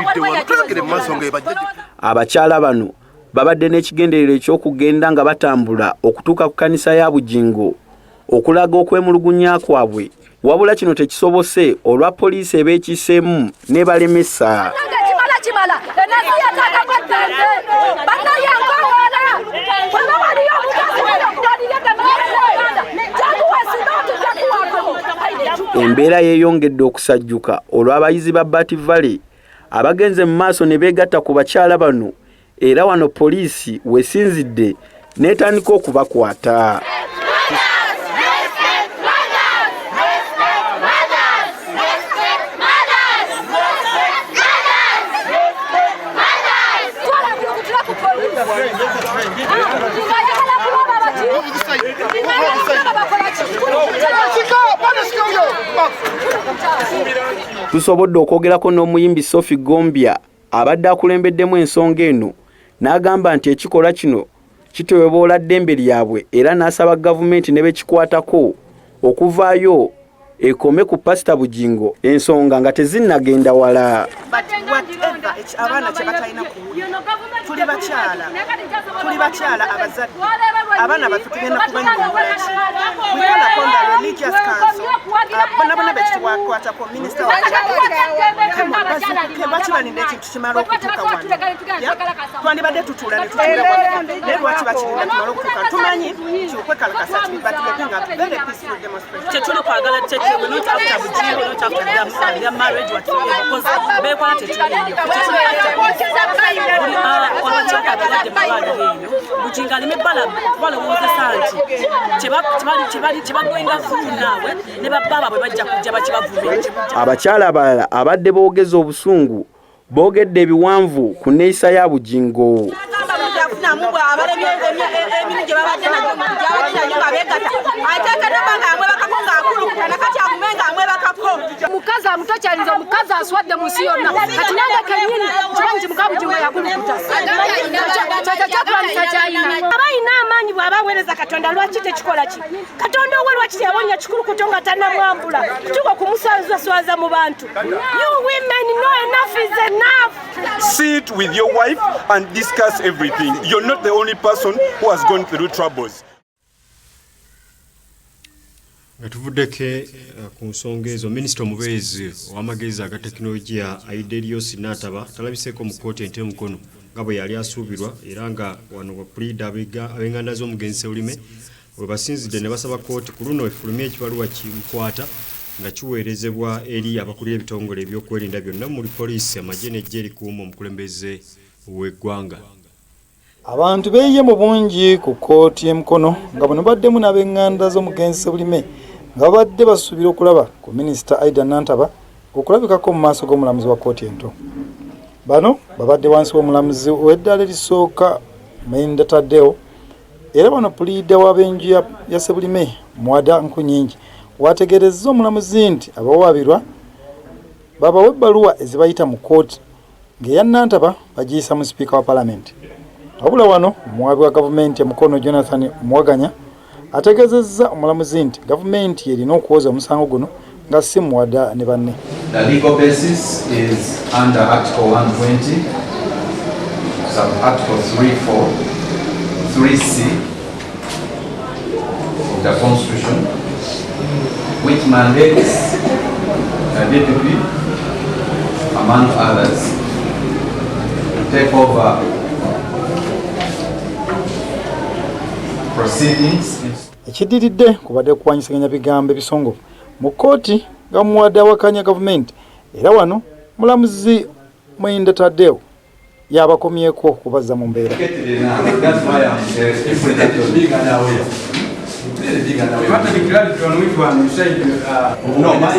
[SPEAKER 18] Abakyala bano babadde n'ekigendererwa eky'okugenda nga batambula okutuuka ku kkanisa ya Bugingo okulaga okwemulugunya kwabwe, wabula kino tekisobose olwa poliisi ebeekiseemu n'ebalemesa. Embeera yeeyongedde okusajjuka olw'abayizi ba Bat Valley abagenze mu maaso ne beegatta ku bakyala bano, era wano poliisi wesinzidde n'etandika okubakwata. Tusobodde okwogerako n'omuyimbi Sophie Gombya abadde akulembeddemu ensonga eno n'agamba nti ekikolwa kino kitweboola ddembe lyabwe era n'asaba gavumenti ne bekikwatako okuvaayo ekome ku Pasita Bugingo ensonga nga tezinnagenda wala.
[SPEAKER 20] Abaana kye batalina kuwulira, tuli bakyala abazadde, abaana baffe tugenda kubanyonyola ki? We call upon the religious council, bonna bonna bekituwakwatako, minisita lwaki balinda ekintu kimala okutuuka wano? Twandibadde tutuula ne tutuula wano, naye lwaki bakirinda tumale okutuuka? Tumanyi nti okwekalakasa kibi, but we're doing a very peaceful demonstration.
[SPEAKER 21] Tetuli kwagala take, we're not after Bugingo, we're not after their marriage whatsoever, because beekola tetuliyo. Abakyala abalwadde malwaliro eyo Bugingo aleme balowoozesa nti kyebagoinga through naawe ne babba baabwe bajja kujja bakibavume.
[SPEAKER 18] Abakyala abalala abadde boogeza obusungu Boogedde ebiwanvu ku nneeyisa ya Bugingo.
[SPEAKER 3] Mukazi amutokyalinze, omukazi aswadde mu nsi yonna. Kati nange kennyini kimanyi nti muka Bugingo yakulukuta, kyekyo kyakulwanyisa kyalina.
[SPEAKER 4] Aba alina amaanyi bw'aba aweereza Katonda, lwaki tekikola ki Katonda owe? Lwaki teyawonya Kikulukuto nga tannamwambula kutuuka okumuswazaswaza mu bantu? You women know enough is enough.
[SPEAKER 22] Sit with your wife and discuss everything. You're not the only person who has gone through troubles.
[SPEAKER 1] Nga tuvuddeko ku nsonga ezo, minisita omubeezi ow'amagezi aga tekinologiya Aida Nantaba talabiseeko mu kkooti ento e Mukono nga bwe yali asuubirwa, era nga wano bapuliida ab'enganda z'omugenzi Sebulime we basinzidde ne basaba kkooti ku luno efulumye ekibaluwa kimukwata nga kiweerezebwa eri abakulira ebitongole ebyokwerinda byonna muli poliisi, amagye n'eggye erikuuma omukulembeze w'eggwanga.
[SPEAKER 23] Abantu beeyiye mu bungi ku kkooti y'e Mukono nga buno baddemu n'ab'eŋŋanda z'omugenzi Sebulime nga babadde basuubira okulaba ku minisita Aida Nantaba okulabikako mu maaso g'omulamuzi wa kkooti ento. Bano babadde wansi w'omulamuzi w'eddaala erisooka Mainda Tadeo, era bano puliida w'ab'enju ya Sebulime Muwada Nkunyingi wategeerezza omulamuzi nti abawawaabirwa babawe ebbaluwa ezibayita mu kkooti ng'eya Nantaba bagiyisa mu sipiika wa palamenti. Wabula wano omuwaabi wa gavumenti e Mukono Jonathan Muwaganya ategeezezza omulamuzi nti gavumenti yerina okuwoza omusango guno nga si Muwada ne banne.
[SPEAKER 24] The legal basis is under Article 120, sub Article 34, 3C of the Constitution, which mandates the DPP, among others, to take over proceedings in
[SPEAKER 23] Ekiddiridde kubadde kuwanyisaganya bigambo ebisongovu mu kkooti nga Muwada awakanya gavumenti, era wano mulamuzi Mwenda Tadeo yabakomyeko okubazza mu mbeera.
[SPEAKER 24] That's why I'm
[SPEAKER 25] You want to be clarity on which one you said.
[SPEAKER 24] No, my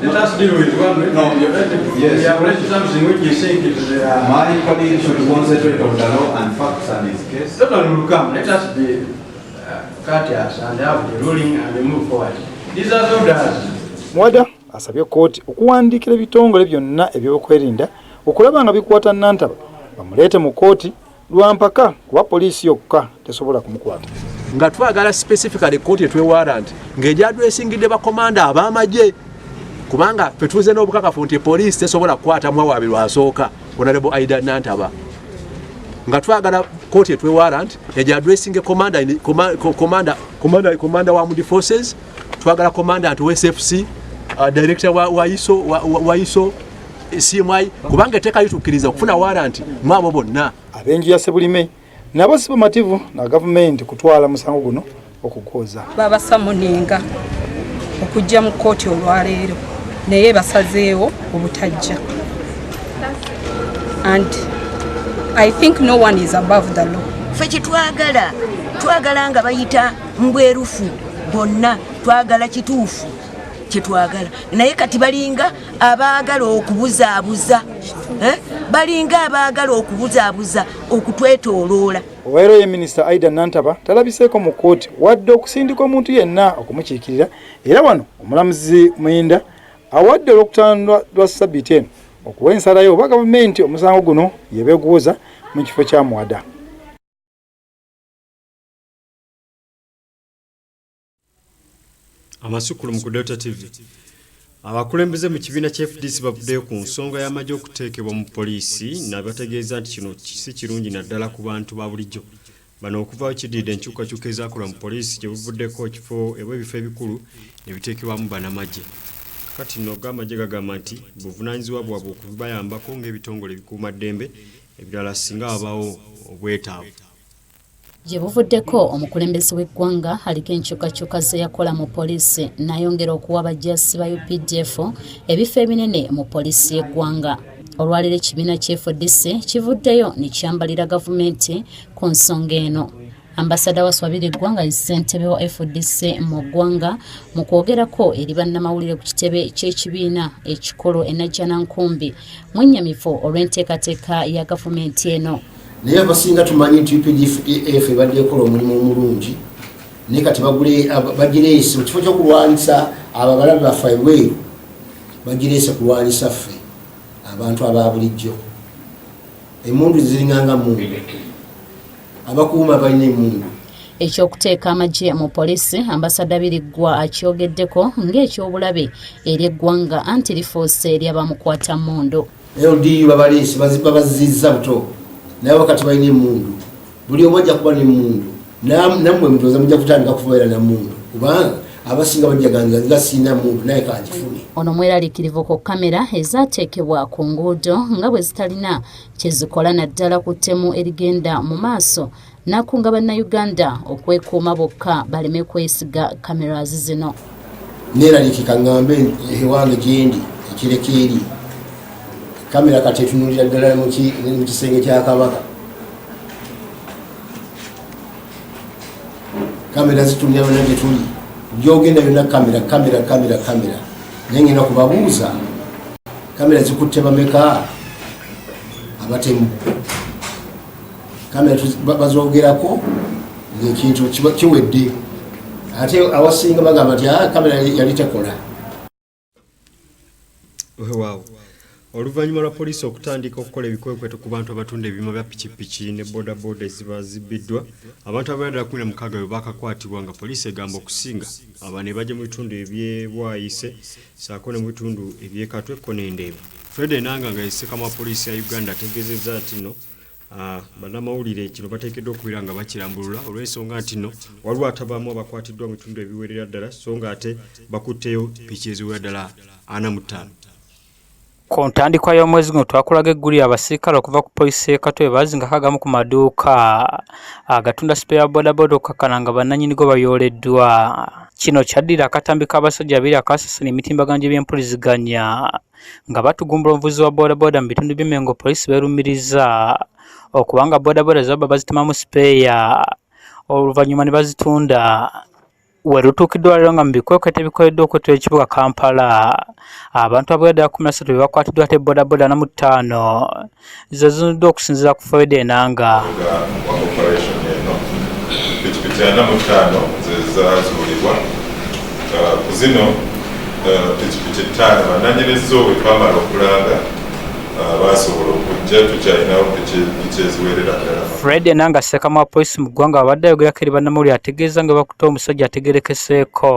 [SPEAKER 25] Let us deal with one.
[SPEAKER 24] No, yes.
[SPEAKER 25] We have raised something which you think is.
[SPEAKER 24] My colleague should concentrate on the law and facts and his case.
[SPEAKER 25] That one will come. Let us be courteous and have the ruling and move forward. These are orders.
[SPEAKER 23] Muwada asabye kkooti okuwandiikira ebitongole byonna ebyokwerinda okulaba nga bikwata Nantaba bamuleete mu kkooti lwampaka, kuba poliisi yokka tesobola kumukwata.
[SPEAKER 26] Nga twagala specifically kooti etuwe warrant ng'egyadresingidde bakomanda ab'amagye, kubanga ffe tuze n'obukakafu nti poliisi tesobola kukwata muwawaabirwa asooka, Honorable Aida Nantaba, nga twagala kooti etuwe warrant egyadressinge commander wa armed forces, twagala commandant wa SFC, director wa ISO, CMI, kubanga etteeka litukkiriza okufuna warrant mu abo bonna.
[SPEAKER 23] Ab'enju ya Sebulime nabo si bamativu na gavumenti kutwala musango guno okugwoza.
[SPEAKER 27] Babasummoninga okujja mu kkooti olwaleero, naye basazeewo obutajja, and I think no one is above the law.
[SPEAKER 28] Ffe kyetwagala, twagala nga bayita mbwerufu bonna, twagala kituufu kyetwagala, naye kati balinga abaagala okubuzaabuza, eh? Balinga abaagala okubuzaabuza okutwetooloola.
[SPEAKER 23] Olwaleero ye minisita Aida Nantaba talabiseeko mu kkooti wadde okusindika omuntu yenna okumukiikirira, era wano omulamuzi Mwenda awadde Olwokutaano lwa ssabbiiti eno okuwa ensalayo oba gavumenti omusango guno yebeeguwoza mu kifo kya Muwada.
[SPEAKER 1] Amasukulumu ku Delta TV. Abakulembeze mu kibiina kya FDC bavuddeyo ku nsonga y'amagye okuteekebwa mu poliisi, nabategeeza nti kino si kirungi naddala ku bantu ba bulijjo. Bano okuvaayo kiddiridde enkyukakyuka ezakolwa mu poliisi gye buvuddeko, ekifo eba ebifo ebikulu ne biteekebwamu bannamagye. Kati nno amagye gagamba nti buvunaanyizibwa bwabwe okubayambako ng'ebitongole ebikuumaddembe ebirala singa wabaawo obwetaavu.
[SPEAKER 29] Gye buvuddeko omukulembeze w'eggwanga aliko enkyukakyuka ze yakola mu poliisi, n'ayongera okuwa abajaasi ba UPDF ebifo ebinene mu poliisi y'eggwanga. Olwaleero ekibiina kya FDC kivuddeyo ne kyambalira gavumenti ku nsonga eno. Ambasada Wasswa Biriggwa nga ye ssentebe wa fdc mu ggwanga mu kwogerako eri bannamawulire ku kitebe ky'ekibiina ekikolo e Najjanankumbi mwennyamivu olw'enteekateeka ya gavumenti eno.
[SPEAKER 2] Naye abasinga tumanyi nti UPDF ebadde ekola omulimu omulungi, naye kati bagireese mu kifo ky'okulwanyisa abo abalabe baffe ebweru, bagireese kulwanyisa ffe abantu aba bulijjo. Emmundu ziringanga mmundu, abakuuma balina emmundu.
[SPEAKER 29] Eky'okuteeka amagye mu poliisi, Ambasada Biriggwa akyogeddeko ng'eky'obulabe eri eggwanga anti lifuuse eryabamukwata mmundu.
[SPEAKER 2] LDU babaleese babazizza buto, naye wakati balina emmundu, buli omu ajja kuba n'emmundu. Nammwe mutooza mujja kutandika kubeera na mmundu, kubanga abasinga bajja gamba nze sirina mmundu naye kanjifune.
[SPEAKER 29] Ono mweraliikirivu ku kamera ezaateekebwa ku nguudo nga bwe zitalina kye zikola naddala ku ttemu erigenda mu maaso, n'akunga bannayuganda okwekuuma bokka baleme kwesiga cameras zino.
[SPEAKER 2] Neeraliikika ŋŋambe ewange gyendi ekireka eri kamera kati etunuulira ddala mu kisenge kya Kabaka. Kamera zitunulira yonna gye tuli, gy'ogenda yonna kamera, kamera, kamera, kamera. Naye ngenda kubabuuza, kamera zikutte bameka abatemu? Kamera bazoogerako ng'ekintu kiwedde, ate awasinga bagamba nti kamera yali tekola.
[SPEAKER 1] Weewaawo, oluvannyuma lwa poliisi okutandika okukola ebikwekweto ku bantu abatunda ebyuma bya pikipiki ne bodaboda eziba zibbiddwa, abantu abawerera ddala 16 be baakakwatibwa nga poliisi egamba okusinga aba ne bajja mu bitundu eby'e Bwaise ssaako ne mu bitundu eby'e Katwe ko n'e Ndeeba. Fred Enanga nga ye ssekama wa poliisi ya Uganda ategeezezza nti nno bannamawulire kino bateekeddwa okubeera nga bakirambulula olw'ensonga nti nno waliwo atabaamu abakwatiddwa mu bitundu ebiwerera ddala so nga ate bakutteyo piki eziwerera ddala 45.
[SPEAKER 5] Ku ntandikwa y'omwezi guno twakulaga eggulire abasirikale okuva ku poliisi y'e Katwe baazingako agamu ku maduuka agatunda sipeeya wa bodaboda okukakkana nga bannannyini go bayooleddwa. Kino kyaddirira akatambi k'abasajja babiri akaasasana emitimbagano gy'ebyempuliziganya nga batugumbula omuvuzi wa bodaboda mu bitundu by'e Mengo poliisi beerumiriza okuba nga bodaboda zabba bazitemamu sipeeya oluvannyuma ne bazitunda. We lutuukiddwa leero nga mu bikwekweto ebikoleddwa okwetoloola ekibuga Kampala, abantu abawera ddala 13 be bakwatiddwa ate bodaboda 45 ze zizuuliddwa okusinziira ku Fred Enanga.
[SPEAKER 6] Wa operation eno, pikipiki 45 ze zaazuulibwa. Ku zino pikipiki ttaano bannannyini zo bwe twamala okulanga baasobola okujja, tukyalinawo pikipiki eziwerera ddala.
[SPEAKER 5] Fred Enanga ssekamwa wa poliisi mu ggwanga abadde ayogerako eri bannamawulire ategeeza nga bakutte omusajja ategeerekeseeko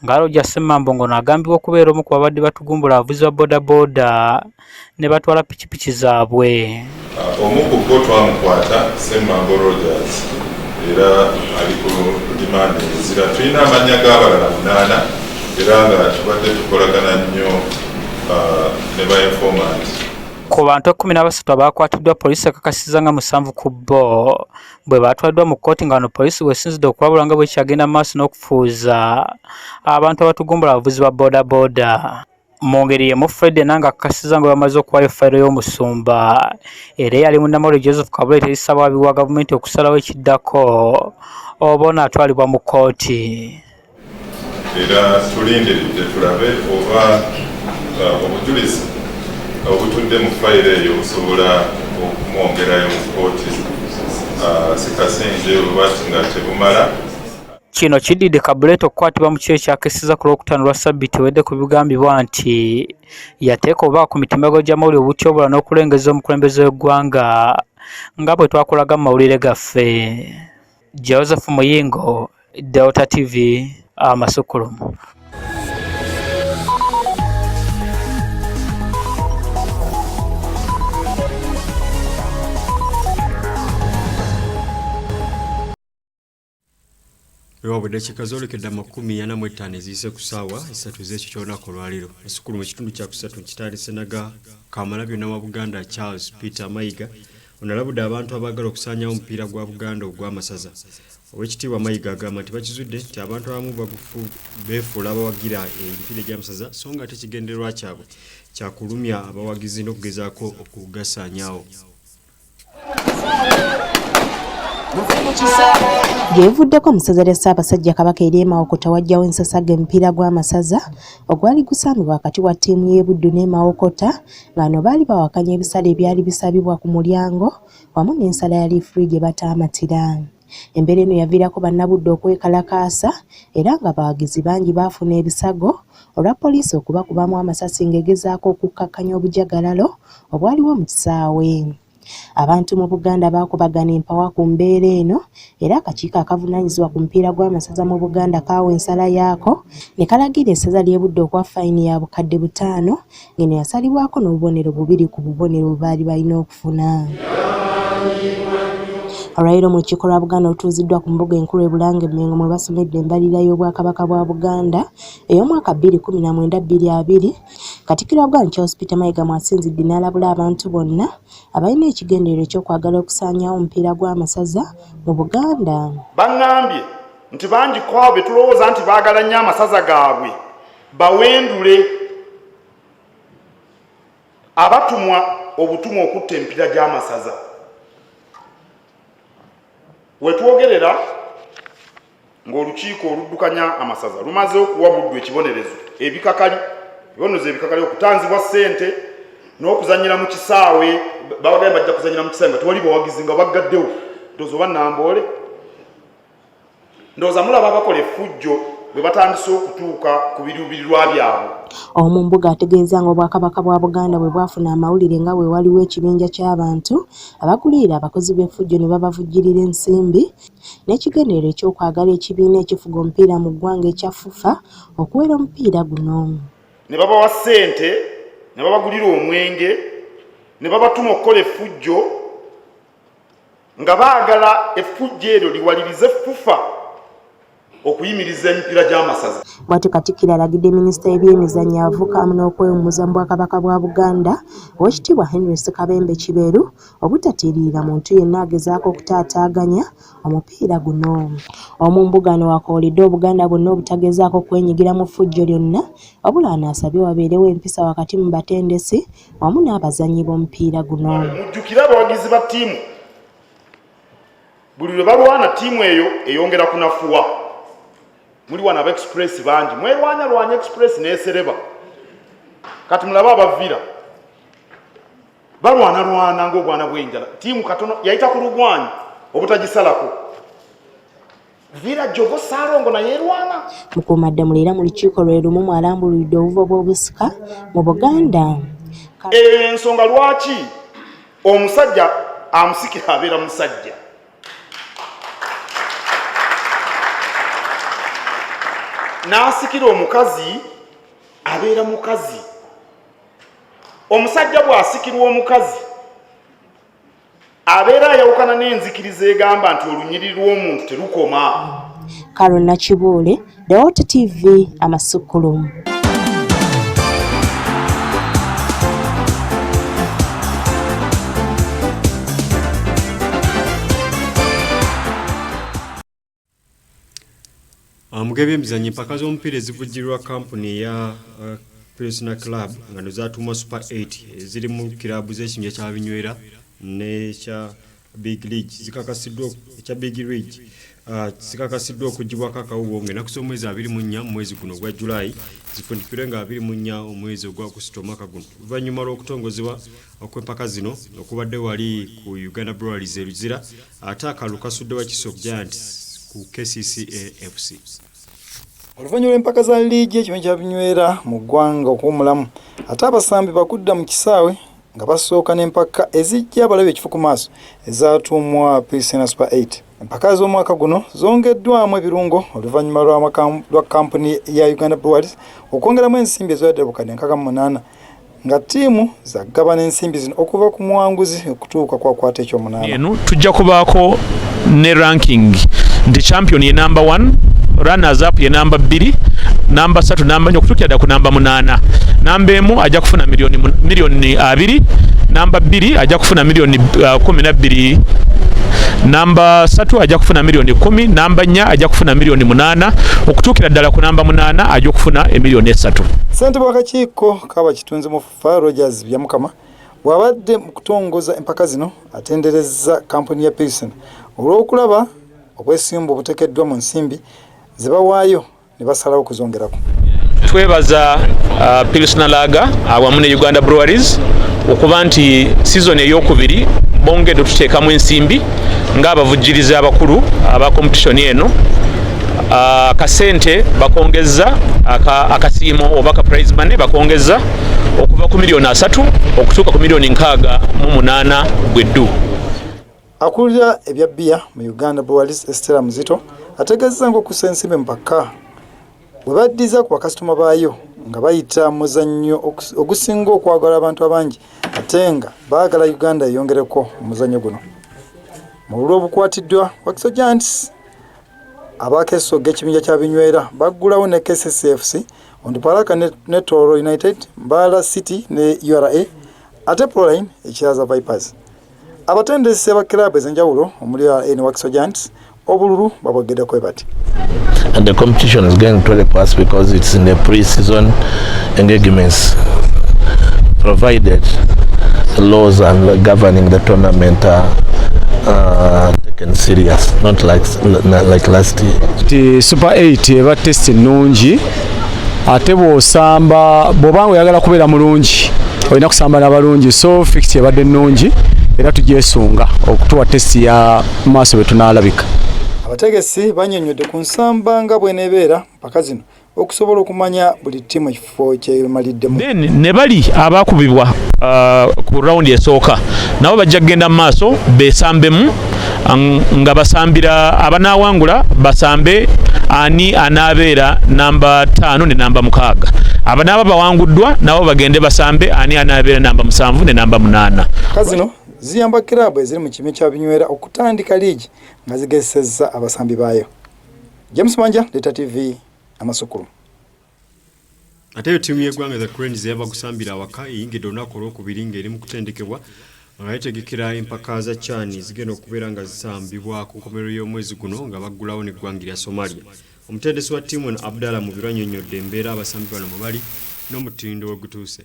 [SPEAKER 5] nga Roger Ssemambo ng'ono agambibwa okubeera omu ku babadde batugumbula abavuzi ba bodaboda ne batwala pikipiki zaabwe.
[SPEAKER 6] Omu ku bo twamukwata, Ssemambo Rogers, era ali ku limandi ezira. Tulina amannya g'abalala munaana era nga tubadde tukolagana nnyo ne ba informant.
[SPEAKER 5] Ku bantu 13 abaakwatiddwa poliisi ekakasizza nga 7 ku bo bwe baatwaliddwa mu kkooti nga wano poliisi wesinzidde okulabula nga bwekyagenda mu maaso n'okufuuza abantu abatugumbula abavuzi ba bodaboda. Mu ngeri y'emu Fred Enanga akakasizza nga bamaze okuwaayo fayiro y'omusumba era eyali munnamawulire Joseph Kabuleta eri ssabawaabi wa gavumenti okusalawo ekiddako oba onaatwalibwa mu kkooti.
[SPEAKER 6] Era tulindiridde tulabe oba obujulizi obutudde mu fayiro eyo busobola okumwongerayo mu kkooti si Kasingye oba nga tebumala.
[SPEAKER 5] Kino kiddiridde Kabuleta okukwatibwa mu kiro ekyakesezza ku Lwokutaano lwa ssabbiiti ewedde ku bigambibwa nti yateeka obubaka ku mitimbagano gy'amawulire obutyobola n'okulengezza omukulembeze w'eggwanga nga bwe twakulaga mu mawulire gaffe. Joseph Muyingo, Delta TV, Amasukkulumu.
[SPEAKER 1] Weewaawo eddakiika zoolekedde 45 eziyise ku ssaawa 3 ez'ekyo ky'olunaku olwaleero. Esukulu mu kitundu kya kusatu nkitandise naga Kamalabyonna wa Buganda Charles Peter Mayiga. Ono alabudde abantu abaagala okusaanyawo omupiira gwa Buganda ogw'amasaza. Oweekitiibwa Mayiga agamba nti bakizudde nti abantu abamu bagufu beefuula abawagira emipiira egy'amasaza so nga ate ekigendererwa kyabwe kya kulumya abawagizi n'okugezaako okugasaanyaawo.
[SPEAKER 8] Gyebuvuddeko mu ssaza lya Ssaabasajja Kabaka ery'e Mawokota wajjawo ensasagge emipiira gw'amasaza ogwali gusambibwa wakati wa ttiimu y'e Buddu n'e Mawokota ng'ano baali bawakanya ebisale ebyali bisabibwa ku mulyango wamu n'ensala ya liifuli gye bataamatira. Embeera eno yaviirako Bannabuddu okwekalakaasa era ng'abawagizi bangi baafuna ebisago olwa poliisi okubakubamu amasasi ng'egezaako okukkakkanya obujagalalo obwaliwo mu kisaawe. Abantu mu Buganda baakubagana empawa ku mbeera eno era akakiiko akavunaanyizibwa ku mupiira gw'amasaza mu Buganda kaawa ensala yaako ne kalagira essaza ly'e Buddu okuwa fayini ya bukadde butaano ng'eno yasalibwako n'obubonero bubiri ku bubonero bwe baali balina okufuna. Olwaleero mu lukiiko lwa Buganda olutuuziddwa ku mbuga enkulu e Bulange Mmengo mwe basomedde embalirira y'Obwakabaka bwa Buganda ey'omwaka 2019/20, Katikkiro wa Buganda Charles Peter Mayiga mw'asinzidde n'alabula abantu bonna abalina ekigendererwa eky'okwagala okusaanyaawo omupiira gw'amasaza mu Buganda.
[SPEAKER 9] Baŋŋambye nti bangi ku abo be tulowooza nti baagala nnyo amasaza gaabwe bawendule abatumwa obutumwa okutta emipiira gy'amasaza. Wetwogerera ng'olukiiko oluddukanya amasaza lumaze okuwa Buddu ekibonerezo ebikakali ebibonerezo ebikakali okutanzibwa ssente n'okuzannyira mu kisaawe. Babagambye bajja kuzannyira mu kisaawe nga tewali bawagizi nga baggaddewo, ndowooza oba Namboole. Ndowooza mulaba abakola effujjo bwe batandise okutuuka ku biruubirirwa byabwe.
[SPEAKER 8] Omumbuga ategeeza nga Obwakabaka bwa Buganda bwe bwafuna amawulire nga bwe waliwo ekibinja ky'abantu abagulirira abakozi b'effujjo ne babavujjirira ensimbi n'ekigendererwa eky'okwagala ekibiina ekifuga omupiira mu ggwanga ekya FUFA okuwera omupiira guno.
[SPEAKER 9] Ne babawa ssente ne babagulira omwenge ne babatuma okukola effujjo nga baagala effujjo eryo liwalirize FUFA okuyimiriza emipiira gy'amasaza.
[SPEAKER 8] Bwatyo Katikkiro alagidde Minisita w'ebyemizannyo abavubuka awamu n'okwewummuza mu Bwakabaka bwa Buganda, Oweekitiibwa Henry Ssekabembe Kiberu obutatiiririra muntu yenna agezaako okutaataaganya omupiira guno. Omumbuga ono wakooledde Obuganda bwonna obutagezaako kwenyigira mu ffujjo lyonna wabula ano asabye wabeerewo empisa wakati mu batendesi wamu n'abazannyi b'omupiira guno.
[SPEAKER 9] Mujjukire abawagizi ba ttiimu buli lwe balwana ttiimu eyo eyongera kunafuwa. Muli wano aba Express bangi mwerwanya lwanya Express n'esereba, kati mulabe abavira balwanalwana ng'obwana bw'enjala, ttiimu katono yayita ku lugwanyi obutagisalako. Villa Jogo Ssalongo naye erwana.
[SPEAKER 8] Mukuumaddamula era mu lukiiko lwe lumu mw'alambululidde obuvo bw'obusika mu Buganda.
[SPEAKER 9] Eyo y'ensonga lwaki omusajja amusikira abeera musajja. N'asikira omukazi abeera mukazi. Omusajja bw'asikirwa omukazi abeera ayawukana n'enzikiriza egamba nti olunyiriri lw'omuntu terukoma.
[SPEAKER 8] Carol Nakibuule, The Water TV, Amasukkulumu.
[SPEAKER 1] Ah, mu g'ebyemizannyo empaka z'omupiira ezivujjirirwa kampuni eya uh, Pilsner Club nga no zatuumwa Super 8 eziri mu kiraabu z'ekibinja kya Binywera n'ekya Big League zikakasiddwa ekya Big Ridge uh, zikakasiddwa okuggyibwako akawuwo ng'ennaku z'omwezi 24 mu mwezi guno ogwa July zifundikirwe nga 24 omwezi ogwa August omwaka guno oluvannyuma lw'okutongozebwa okw'empaka zino okubadde wali ku Uganda Breweries e Luzira. Ate akalulu kasudde Wakiso Giants ku KCCA FC.
[SPEAKER 23] Oluvannyuma lw'empaka za liigi y'ekibinja kya Binywera mu ggwanga okuwummulamu, ate abasambi bakudda mu kisaawe nga basooka n'empaka eziggya abalabe ekifo ku maaso ezaatuumwa Pilsner Super 8. Empaka z'omwaka guno zongeddwamu ebirungo oluvannyuma lwa kkampuni ya Uganda Breweries okwongeramu ensimbi eziwera ddala obukadde 68 nga ttiimu zagabana ensimbi zino okuva ku muwanguzi okutuuka ku akwata ekyomunaana.
[SPEAKER 10] Eno tujja kubaako ne ranking nti champion ye number 1, runners up ye namba 2, namba 3, namba 4 okutuukira ddala ku namba 8. Namba 1 ajja kufuna miliyoni 2, namba 2 ajja kufuna miliyoni 12, namba 3 ajja kufuna miliyoni 10, namba 4 ajja kufuna miliyoni 8 okutuukira ddala ku namba 8 ajja okufuna emiliyoni 3.
[SPEAKER 23] Ssentebe w'akakiiko k'abakitunzi mu FUFA Rogers Byamukama Bw'abadde mu kutongoza empaka zino atenderezza kampuni ya Pilsner olw'okulaba obwesimbu obuteekeddwa mu nsimbi ze bawaayo ne basalawo okuzongerako.
[SPEAKER 10] Twebaza Pilsner Lager awamu ne Uganda Breweries okuba nti sizoni eyokubiri bongedde otuteekamu ensimbi ng'abavujjirizi abakulu aba competition eno. Akasente bakongezza akasiimo oba ka prize money bakongezza okuva ku miliyoni 30 okutuuka ku miliyoni 68 bweddu.
[SPEAKER 23] Akulira ebya bbiya mu Uganda Breweries, Estella Muzito, ategeezezza ng'okussa ensimbi mu mpaka bwe baddiza ku bakasitoma baayo nga bayita mu muzannyo ogusinga okwagala abantu abangi, ate nga baagala Uganda eyongereko omuzannyo guno. Mu bululu obukwatiddwa, Wakiso Giants abakeesogga ekibinja kya binywera baggulawo ne KCCFC, Onduparaka ne Tooro United, Mbarara City ne URA, ate Proline ekyaza Vipers. Abatendesi aba kiraabu ez'enjawulo omuli URA ne Wakiso Giants obululu babwogeddeko bati.
[SPEAKER 7] And the competition is going to pass because it's in the pre-season engagements, provided the laws and governing the tournament are taken serious, not like last year.
[SPEAKER 11] Nti Super 8 eba test nnungi, ate bw'osamba, bw'obanga oyagala kubeera mulungi, olina kusamba n'abalungi. So fixture ebadde nnungi era tugyesunga okutuwa test ya maaso bwe tunaalabika.
[SPEAKER 23] Abategesi bannyonnyodde ku nsamba nga bw'eneebeera mpaka zino okusobola okumanya buli ttiimu ekifo kyemaliddemu.
[SPEAKER 10] Then ne bali abakubibwa ku rawundi esooka nabo bajja kugenda mu maaso besambemu nga basambira abanaawangula, basambe ani anaabeera namba 5 ne namba 6. Abanaaba bawanguddwa nabo bagende basambe ani anaabeera namba 7 ne namba 8.
[SPEAKER 23] Mpaka zino ziyamba kiraabu eziri mu kimu kya binywera okutandika liigi nga zigezesezza abasambi baayo. James Manja, Delta TV, amasukulu.
[SPEAKER 1] Ate yo ttiimu y'eggwanga The Cranes eyava kusambira awaka eyingidde olunaku olwokubiri ng'eri mu kutendekebwa nga yetegekera empaka za CHAN zigenda okubeera nga zisambibwa ku nkomerero y'omwezi guno nga baggulawo n'eggwanga erya Somalia. Omutendesi wa ttiimu eno, Abdallah Mubiru, annyonnyodde embeera abasambi bano mwe bali n'omutindo we gutuuse.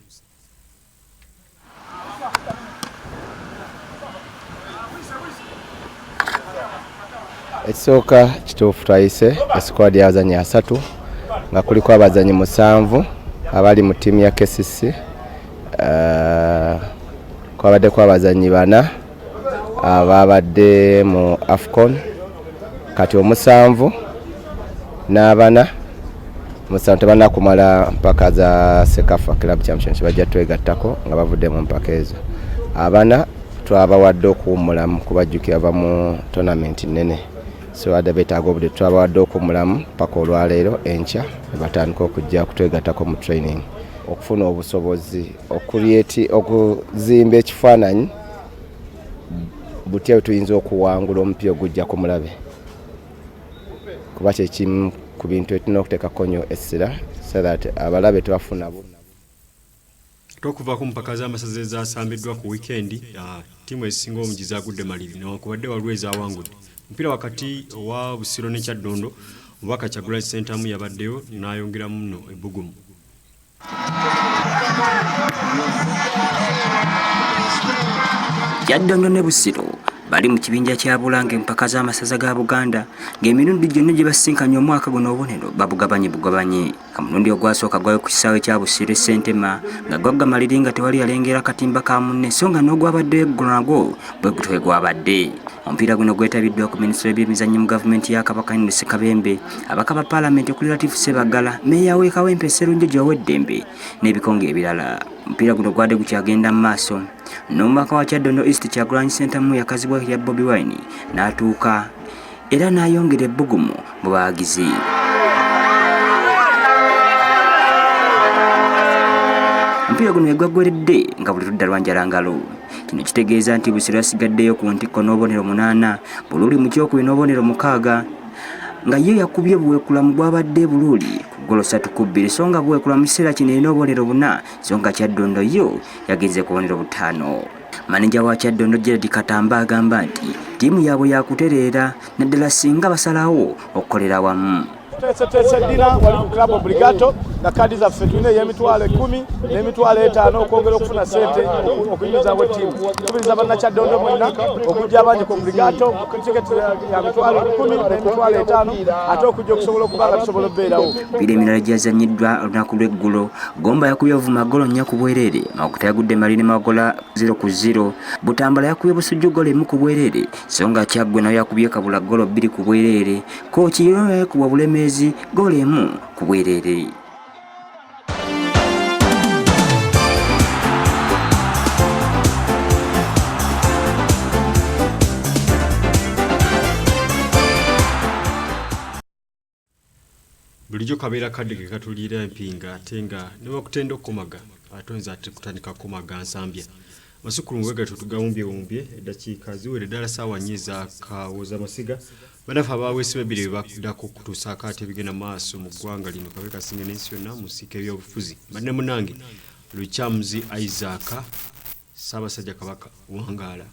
[SPEAKER 12] Ekisooka, kituufu, twayise esquad y'abazanyi 30 nga kuliko abazanyi 7 abali mu ttiimu ya KCC. Kwabaddeko abazanyi bana ababadde mu AFCON, kati omusanvu n'abana 7 tebanakumala mpaka za CECAFA Club Championship, bajja twegattako nga bavudde mu mpaka ezo. Abana twabawadde okuwummulamu kubajjukira va mu tournament nene, so adde beetaaga obudde. Twabawadde okuwummulamu paka olwaleero, enkya ne batandika okujja kutwegattako mu training okufuna obusobozi okuryeti okuzimba ekifaananyi butya bwe tuyinza okuwangula omupiira ogujja ku mulabe, kuba kyekimu ku bintu etulina okuteekako nnyo essira so that abalabe tebafuna bu
[SPEAKER 1] Ate okuva ku mpaka z'amasaza ezasambiddwa ku wiikendi, ttiimu ezisinga obungi zaagudde maliri newankubadde waliwo ezawangudde. Omupiira wakati owa Busiro ne Kyaddondo, omubaka Kyagulanyi Ssentamu yabaddeyo n'ayongeramu nno ebbugumu.
[SPEAKER 13] Kyaddondo ne Busiro bali mu kibinja kya Bulange empaka z'amasaza ga Buganda, ng'emirundi gyonna gye basisinkanye omwaka guno obubonero babugabanye bugabanye. Omulundi ogwasooka gwali ku kisaawe kya Busiro e Ssentema nga gwagga maliri nga tewali yalengera katimba ka munne, so nga n'ogwabaddeyo eggulo nagwo bwe gutyo bwe gwabadde. Omupiira guno gwetabiddwa ku minisitule y'ebyemizannyo mu gavumenti ya Kabaka, Henry Ssekabembe, ababaka ba paalamenti okuli Latif Ssebaggala, meeya w'e Kawempe Sserunjogi Ow'eddembe n'ebikonge ebirala. Omupiira guno gwadde gukyagenda mu maaso n'omubaka wa Kyaddondo East Kyagulanyi Ssentamu yakazibwa erya Bobi Wine n'atuuka era n'ayongera ebbugumu mu bawagizi. Omupiira guno wegwaggweredde nga buli ludda lwanjala ngalo. Kino kitegeeza nti Busiro yasigaddeyo ku ntikko n'obubonero 8, Buluuli mu kyokubiri n'obubonero 6, nga ye yakubye Buweekula mu gwabadde Buluuli ku ggolo 3-2, so nga Buweekula mu kiseera kino erina obubonero 4, so nga Kyaddondo yo yagenze ku bubonero 5. Maneja wa Kyaddondo Gerald Katamba agamba nti ttiimu yaabwe yakutereera naddala singa basalawo okukolera awamu.
[SPEAKER 14] Tuteeseteese dinner wali ku Club Obligato.
[SPEAKER 3] Nga kaadi zaffe tulina ey'emitwalo 10 n'emitwalo 5 okwongera okufuna ssente okuyimirizaawo ettiimu. Tukubiriza Bannakyaddondo mwenna okujja abangi ku Obligato, tiketi ya mitwalo 10 n'emitwalo 5, ate okujja okusobola okuba nga tusobola okubeerawo.
[SPEAKER 13] Emipiira emirala gyazannyiddwa olunaku lw'eggulo, Gomba yakubye Buvuma ggolo 4 ku bwereere, Mawokota yagudde Malini Mawogola 0-0, Butambala yakubye Busujju ggolo 1 ku bwereere, so nga Kyaggwe nayo yakubye Kabula ggolo 2 ku bwereere, Kooki yo yakubwa Bulemeezi ggolo 1 ku bwereere.
[SPEAKER 1] Bulijjo kabeera kadde ke katuliira empinga, ate nga ne bakutenda okukomaga ate oyinza ate kutandika kukomaga nsambya. Amasukulumu bwe gatyo tugawumbyewumbye, eddakiika ziwere ddala ssaawa 4 eza Kawoozamasiga. Bannaffe abaweesi b'ebbiri be baddako okutuusaako ate ebigenda mu maaso mu ggwanga lino kabe kasinge n'ensi yonna mu nsiike y'ebyobufuzi. Mbadde munnange Lukyamuzi Isaac, Ssaabasajja Kabaka wangaala.